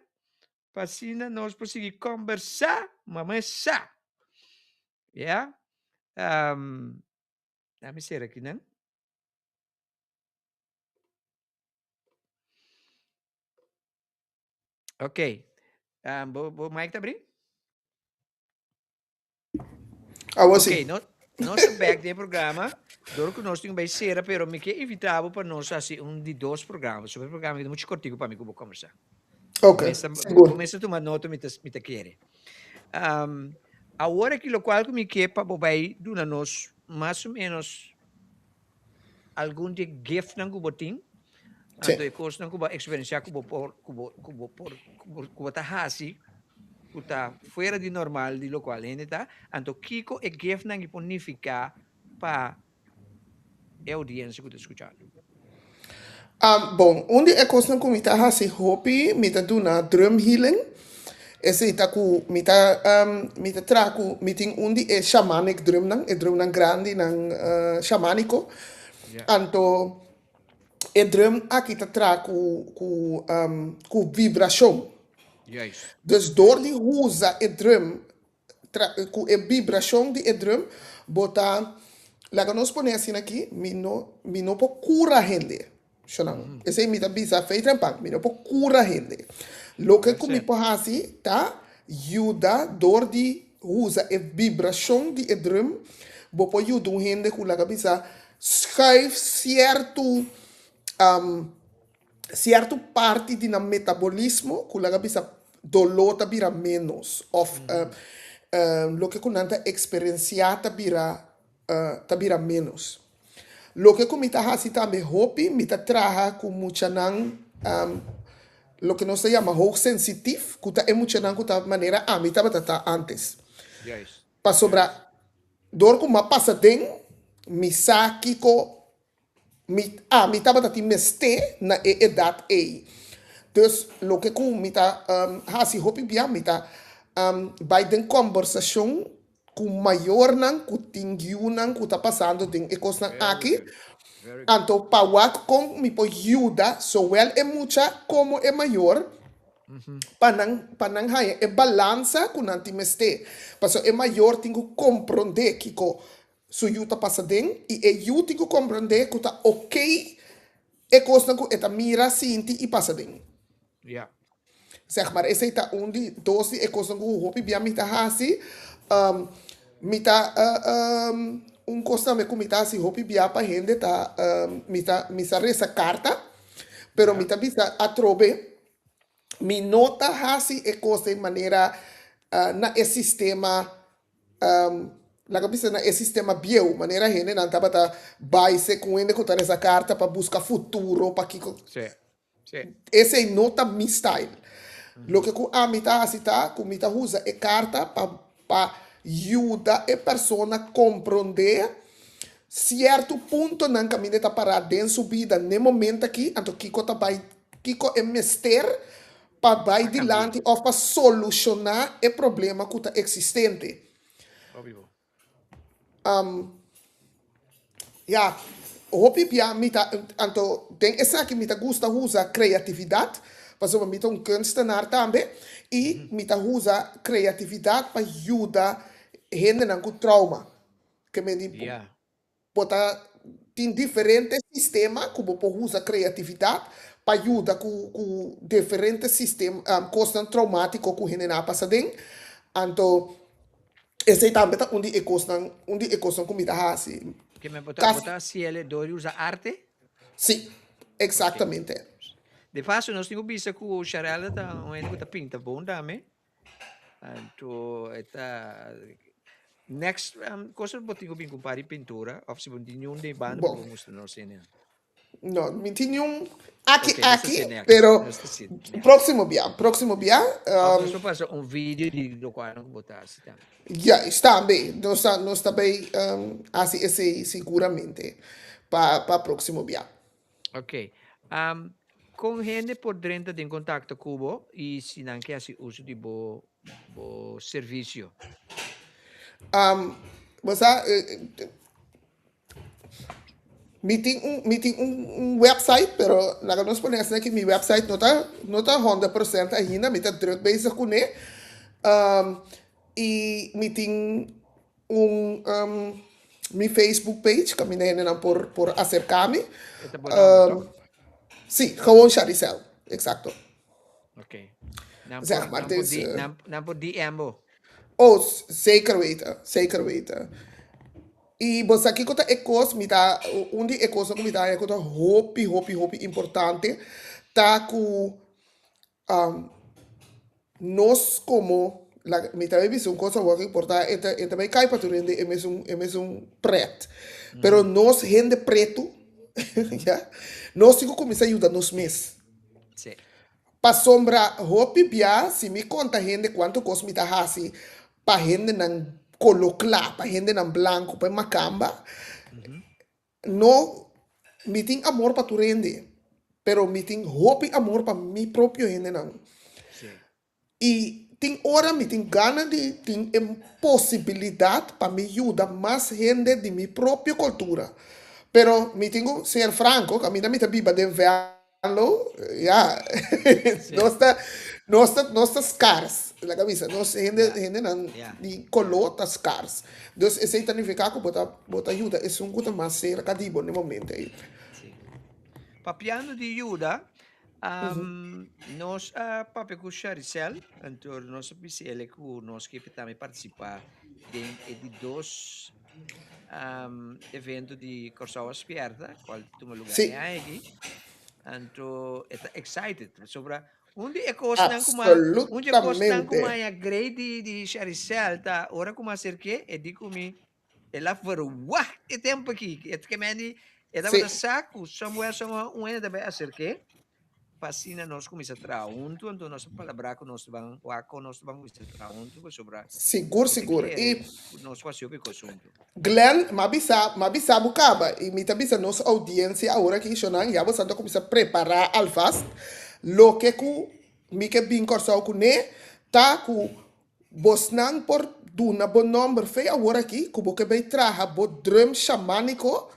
Pa asina nos por sigui conversa, mama sa. Yeah? Um, dame ser aki nan. Ok. Um, bo, bo mic ta abri? Awor Ok, sí. no, nos ta back den programa. Door ku nos tin bai sera, pero mi ke invita bo pa nos hasi un di dos programa. Sobre programa ki ta mucho kortiku pa mi ku bo kombersa. Ok, Mester, bo sigur. mester tuma nota mi ta, mi ta kere. Um, awor aki lokual ku mi ke pa bo bai duna nos mas o menos algun di e giftnan ku bo tin, Sí. anto e kosnan ku bo a eksperensiá ku bo por, ku bo, ku bo por, ku bo, ku bo ta hasi, ku ta fuera di normal di lokual hende ta, anto kiko e giftnan aki por nifiká pa e oudiensia ku ta skuchando? Ah, bon, un di e kosnan ku mi ta hasi hopi, mi ta duna drum healing. Esei ta ku mi ta mi ta traha ku mi tin un di e shamanic drumnan, e drumnan grandinan shamaniko. Anto e drum aki ta traha ku ku ku vibrashon. Dus dor di usa e drum Tra ku e vibrashon di e drum bo ta laga nos pone asina aki mi no mi no por kura hende shonnan esei mi ta bisa fei trempan mi no por kura hende loke ku mi por hasi ta yuda dor di usa e vibrashon di e drum bo por yuda un hende ku laga bisa schuif sierto Sierto parti di nan metabolismo ku laga bisa doló ta bira ménos òf loke ku nan ta eksperensiá ta bira ta bira ménos. Loke ku mi ta hasi tambe hopi, mi ta traha ku muchanan loke nos ta yama hoogsensitief, ku ta e muchanan ku ta manera ami tabata ta ántes. Pasobra dor ku mi a pasa den, mi sa kiko Mi, ami tabata tin mesté na e edat ei. Dus loke ku mi ta hasi hopi bia, mi ta bai den kòmbersashon ku mayornan ku tin yunan ku ta pasando den e kosnan aki. Anto pa wak kon mi por yuda zowel e mucha komo e mayor pa nan pa nan haña e balansa ku nan tin mesté. Pasobra e mayor tin ku komprondé kiko Su yu ta pasa den i e yu tin ku komprendé ku ta okey e kosnan ku e ta mira, sinti i pasa den. Ja. Zeg maar, esei ta un di dos di e kosnan ku hopi bia mi ta hasi. Mi ta un kos tambe ku mi ta hasi hopi bia pa hende ta mi ta mi sa resa karta, pero mi ta bisa atrobe mi no ta hasi e kos den manera na e sistema Laga bisa na e sistema bieu, manera hendenan tabata bai segun hende ku ta resa karta pa buska futuro, pa kiko. Sí, sí. Esei no ta mi style. Loke ku ami ta hasi ta ku mi ta usa e karta pa pa yuda e persona komprondé sierto puntonan kaminda e ta pará den su bida n'e momento aki, anto kiko ta bai, kiko e mester pa bai Pa cambi'é. dilanti òf pa solushoná e problema ku ta eksistente. Hopi bo. Ya, hopi bia mi ta, anto den esaki mi ta gusta usa kreatividat, pasobra mi ta un kunstenaar tambe, i mi ta usa kreatividat pa yuda hendenan ku trauma. Ke men di Ya. Bo ta tin diferente sistema ku bo por usa kreatividat pa yuda ku ku diferente sistem kosnan troumátiko ku hendenan a pasa den. Anto esei tambe ta un di e kosnan un di e kosnan ku mi ta hasi. Ke men bo ta bo ta hasiel dor di usa arte? Si, eksaktamente. De paso nos tin ku bisa ku Sharella ta un hende ku ta pinta bon tambe. Anto e ta next cosa bo tin ku bin ku un par di pintura of si bo no tin niun den banda bo Bon. por mustra nos hende. No, mi tin niun aki Ok, nos ta aki, si next. pero Nos ta si next. próximo bia, próximo bia. Of nos por pasa un video di lokual ku bo ta hasi tambe. Juist, tambe. Nos ta, nos ta bay hasi esei siguramente pa pa próximo bia. Ok. Um, kon hende por drenta den kontakto ku bo i si nan ke hasi uso di bo bo servisio? Um, bo sa, Mi tin un mi tin un un website pero laga nos pone asina ki mi website no ta no ta 100% ainda mi ta druk bezig kuné i mi tin un mi Facebook page kaminda hendenan por por aserká mi. E ta bo nòmber tòg? Sí, gewoon Sharicel, eksakto. Ok. Nan por Zeg maar nan por dus di nan nan por DM bo. Oh, zeker weten, zeker weten. I bo sa kiko ta e kos, mi ta, un di e kosnan ku mi ta haña ku ta hopi, hopi, hopi importante ta ku nos komo, mi ta bai bisa un kos awor ku por ta e ta e ta bai kai pa tur hende e mesun e mesun pret, pero nos hende pretu ya, nos tin ku kuminsá yuda nos mes. Pasobra hopi bia si mi konta hende kuantu kos mi ta hasi pa hendenan kolo kla, pa hendenan blanku, pa e makamba, no, mi tin amor pa tur hende, pero mi tin hopi amor pa mi propio hendenan. I tin ora mi tin gana di tin e posibilidat pa mi yuda mas hende di mi propio kultura. Pero mi tin ku ser franko, kaminda mi ta biba den Venlo, ya, nos ta, nos ta, nos ta skars, laga bisa, nos hende, hendenan di koló ta skars. Dus esei ta nifiká ku bo ta, bo ta yuda esun ku ta mas serka di bo na e momento ei. Papiando di yuda, Nos a papia ku Sharicel, anto nos a bisa el ku nos ke tambe partisipá den e di dos evento di Kòrsou a Spièrta, kual ta tuma lugá e aña aki. Anto e ta excited pasobra un di e kosnan ku m'a un di e kosnan ku m'a haña great di di Sharicel ta ora ku m'a aserk'é e di ku mi El a verwacht e tempo aki. E ke men di, e tabata sa ku somewhere, somehow, un hende ta bai aserk'é pa asina nos kuminsá traha huntu. Anto nos a palabrá ku nos ta ban wak kon nos ta ban kuminsá traha huntu pasobra Sigur, e ta sigur. kere I ku nos ku hasi hopi kos huntu. Glenn, m'a bisa, m'a bisa bo kaba i mi ta bisa nos oudiensia awor aki, shonnan, ya boso ta kuminsá prepará alvast loke ku mi ke bin Kòrsou kuné ta ku Bosnan por duna bo nomber fe awor aki ku bo ke bai traha bo drum shamaniko,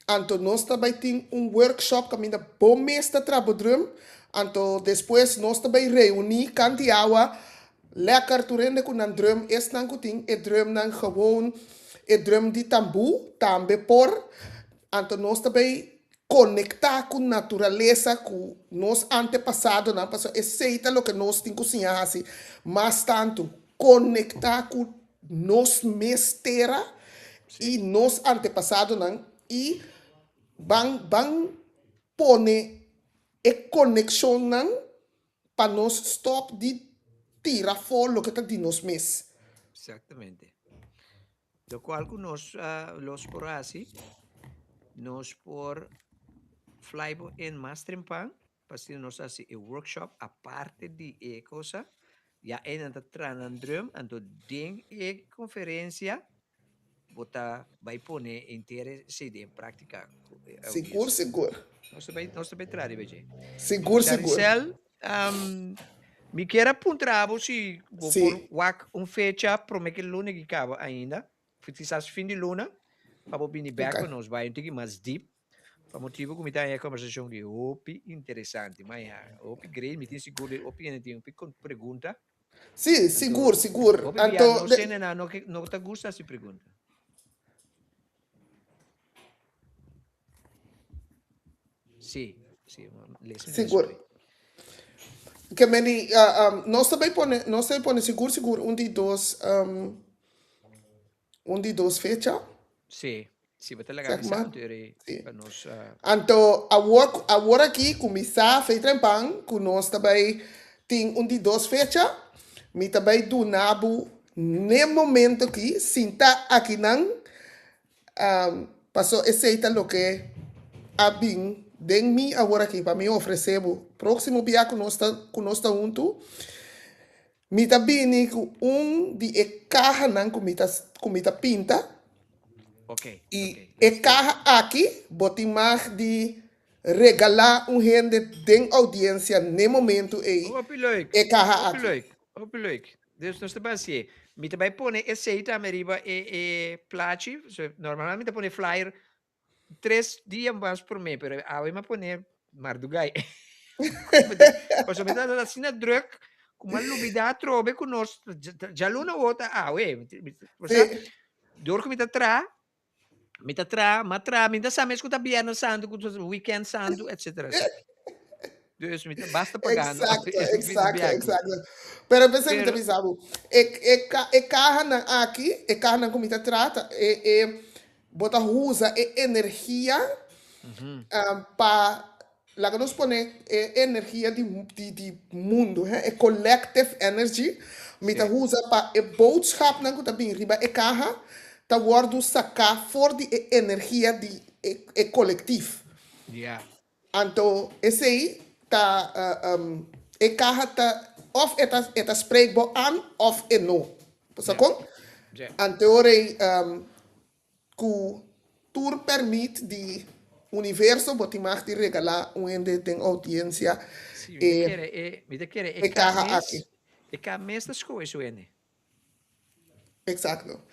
anto nos ta bai tin un workshop kaminda bo mes ta traha bo drum, anto despues nos ta bai reuni kanti awa lekker tur hende ku nan drum, esnan ku tin e drumnan gewoon e drum di tambu tambe por, anto nos ta bai Konektá ku naturalesa, ku nos antepasadonan, pasobra esei ta loke nos tin ku siña hasi mas tantu, konektá ku nos mes tera i nos antepasadonan i ban ban pone e konekshonnan pa nos stòp di tira afó loke ta di nos mes. Exactamente. Locual cu nos los por haci, nos por fly bo in mas trempan, pa asina nos haci e workshop aparte di e cosa, ya eynan ta traha nan drum, anto den e conferencia bo ta bay pone henter esey den practica cu e Sigur, audiencia. sigur. Nos ta bay, nos ta bay traha riba dje. Sigur, sigur. Charicel, Mi kier a puntra bo si bo Sí. por wak un fecha prome ke luna ki kaba ainda, kisas fin di luna, pa bo bini bek Ok. pa nos bai un tiki mas deep, pa motibu ku mi ta haña e kombersashon di hopi interesante, mi a haña hopi great, mi tin sigur di hopi hende tin hopi pregunta. Sí, Anto, sigur, sigur. hopi bia Anto, nos de, hendenan no ke no ta gusta hasi pregunta. Sí, sí, lesa Sigur. después. Ke meni, nos ta bay pone, nos ta bay pone sigur sigur un di dos, um, un di dos fecha. Sí, sí, bo ta laga Zeg bisa maar. anto eri Sí. pa nos, Anto awor, awor aki kuminsá fe trempan ku nos ta bay tin un di dos fecha, mi ta bay duna bo n'e momento aki, sinta akinan, Paso esei ta loke a bin den mi awor aki pa mi ofresé bo. Próksimo bia ku nos ta ku nos ta huntu, mi ta bini ku un di e kahanan ku mi ta ku mi ta pinta. Oké, I oké, e let's go. kaha aki bo tin mag di regalá un hende den oudiensia n'e momentu ei Hopi leuk, e kaha hopi aki. leuk, hopi leuk. Dus nos ta bai hasié. Mi ta bai pone esei tambe riba e e plachi. So, normalmente mi ta pone flyer. 3 dia mas promé, pero awe mi a pone mardugay. Pasobra mi tabata asina druk ku mi a lubidá atrobe ku nos djaluna awor ta awe. Osea, dor ku mi ta traha, mi ta traha, mi a traha, mi ta sa mes ku ta bièrnè santu, ku ta weekend santu, etcetera, etcetera. Dus mi ta basta pagando Exacto, e fin exacto, biaha. exacto. Pero p'esei mi ta Pero bisa bo, e e ka e kahanan aki, e kahanan ku mi ta trata, e e bo ta usa e energia pa laga nos pone e energia di di di mundu, he, e collective energy, mi ta usa pa e boodschapnan ku ta bin riba e kaha ta wòrdu saká for di e energia di e e kolektief. Anto esei ta e kaha ta òf e ta e ta spreek bo an òf e no. Bo sa kon? Anto ora ei ku tur pèrmit di universo bo tin mag di regalá un hende den oudiensia Sí, mi ta e kere e, mi ta kere e e kaha kaha mes, aki. e kaha mes ta skohe su hende. Exacto.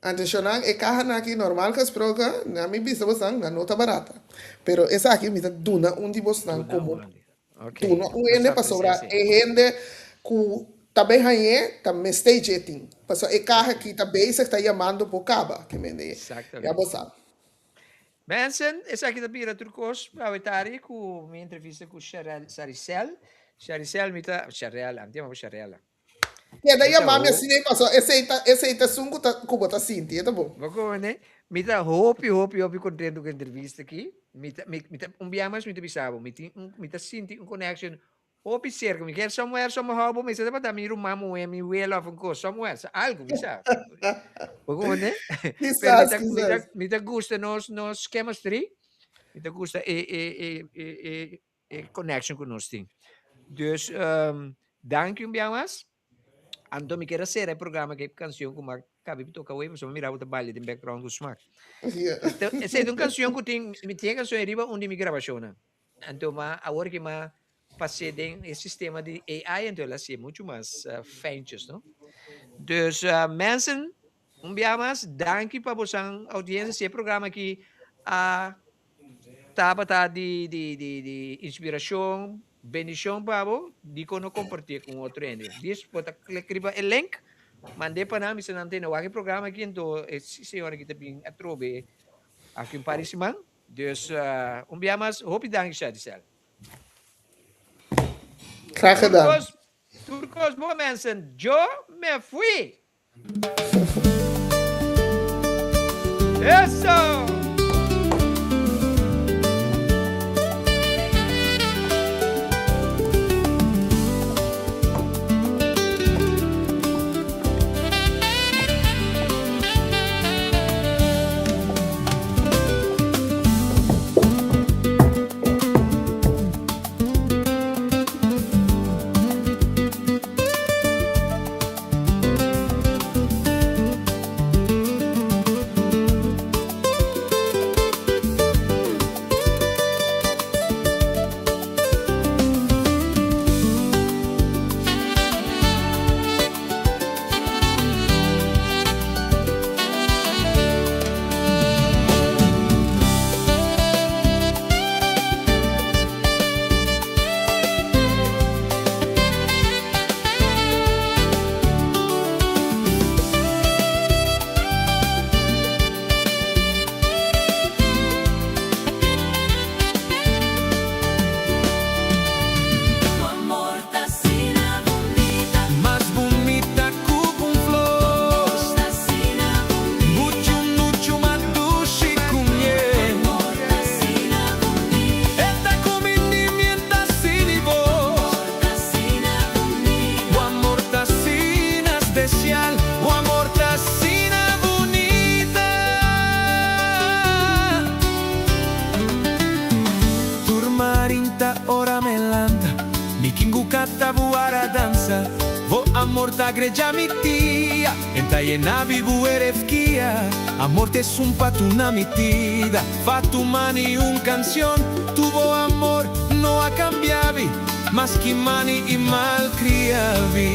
Anto shonan e cahanan aki normal gesproken na mi bisa bosnan nan no ta barata. Pero esaki mi ta duna un di bosnan Duna como un hende. Ok. duna un Nos hende ta pasobra aprecia e esei. hende cu ta bay hañ'é ta mester dje tin. Pasobra e caha Ok. aki ta bezig ta yamando bo caba. Ke mende ya Exactamente. bo sa. Mensen, esaki ta bira tur cos pa awe tari cu mi entrevista cu Sharel Saricel. Sharicel mi ta, Sharela, mi ta yama bo Sharela. Keda Mi ta yama mi ho. asina ei paso esei ta esei ta esun ku ta ku bo ta sinti, e ta bon. Bo komprende? Mi ta hopi hopi hopi kontento ku e entrevista aki. Mi ta mi mi ta un bia mas mi ta bisa bo mi tin un mi ta sinti un connection hopi serka. Mi kier somewhere somehow bo mester tabata mi ruman muhé, mi welo of un kos somewhere, sa algu mi sa. Bo komprende? Pero mi Kisas, ta mi ta kisas. mi ta gusta nos nos chemistry, mi ta gusta e e e e e e connection cu nos tin. Dus, um, danki un bia mas. Anto mi kier a cera e programa cu e cancion cu m'a cabi pi toca awey, pasobra mi mira bo ta baile den background cu smaak. Yeah. Esey ta un cancion cu tin, mi tin e cancion ei riba un di mi grabacionnan. Anto m'a, awor ki m'a pas'é den e sistema di AI, anto el a hacié mucho mas fijntjes, no? Dus, mensen, un bia mas, danki pa bosan audiencia. Si e programa aki a Tabata di di di di inspiracion, bendicion pa bo, dicon no compartie cu un otro hende? Dis bo ta click riba e link, mand'e pa nan, bisa nan tene wak e programa aki, anto e señora aki ta bin atrobe aki un par di siman. Dus un bia mas, hopi danki Shadicel. Graag Tur gedaan. cos, tur cos bo mensen, yo me fui! Eso! Mas bunita ku un flor. Muchu muchu mas dushi ku miel. E ta kumindimiento asina i bos. Bo amor ta asina spesial. Bo amor ta asina bunita. Tur marinta ora me lanta. Mi kingu kata buara dansa. Bo amor ta greja mi dia. En ta yena mi bu erefkia. Amor ta esun pa tuna mi tida. Fatu mani un canción. Tu bo amor no a cambiabi. Maski mani i malcriabi.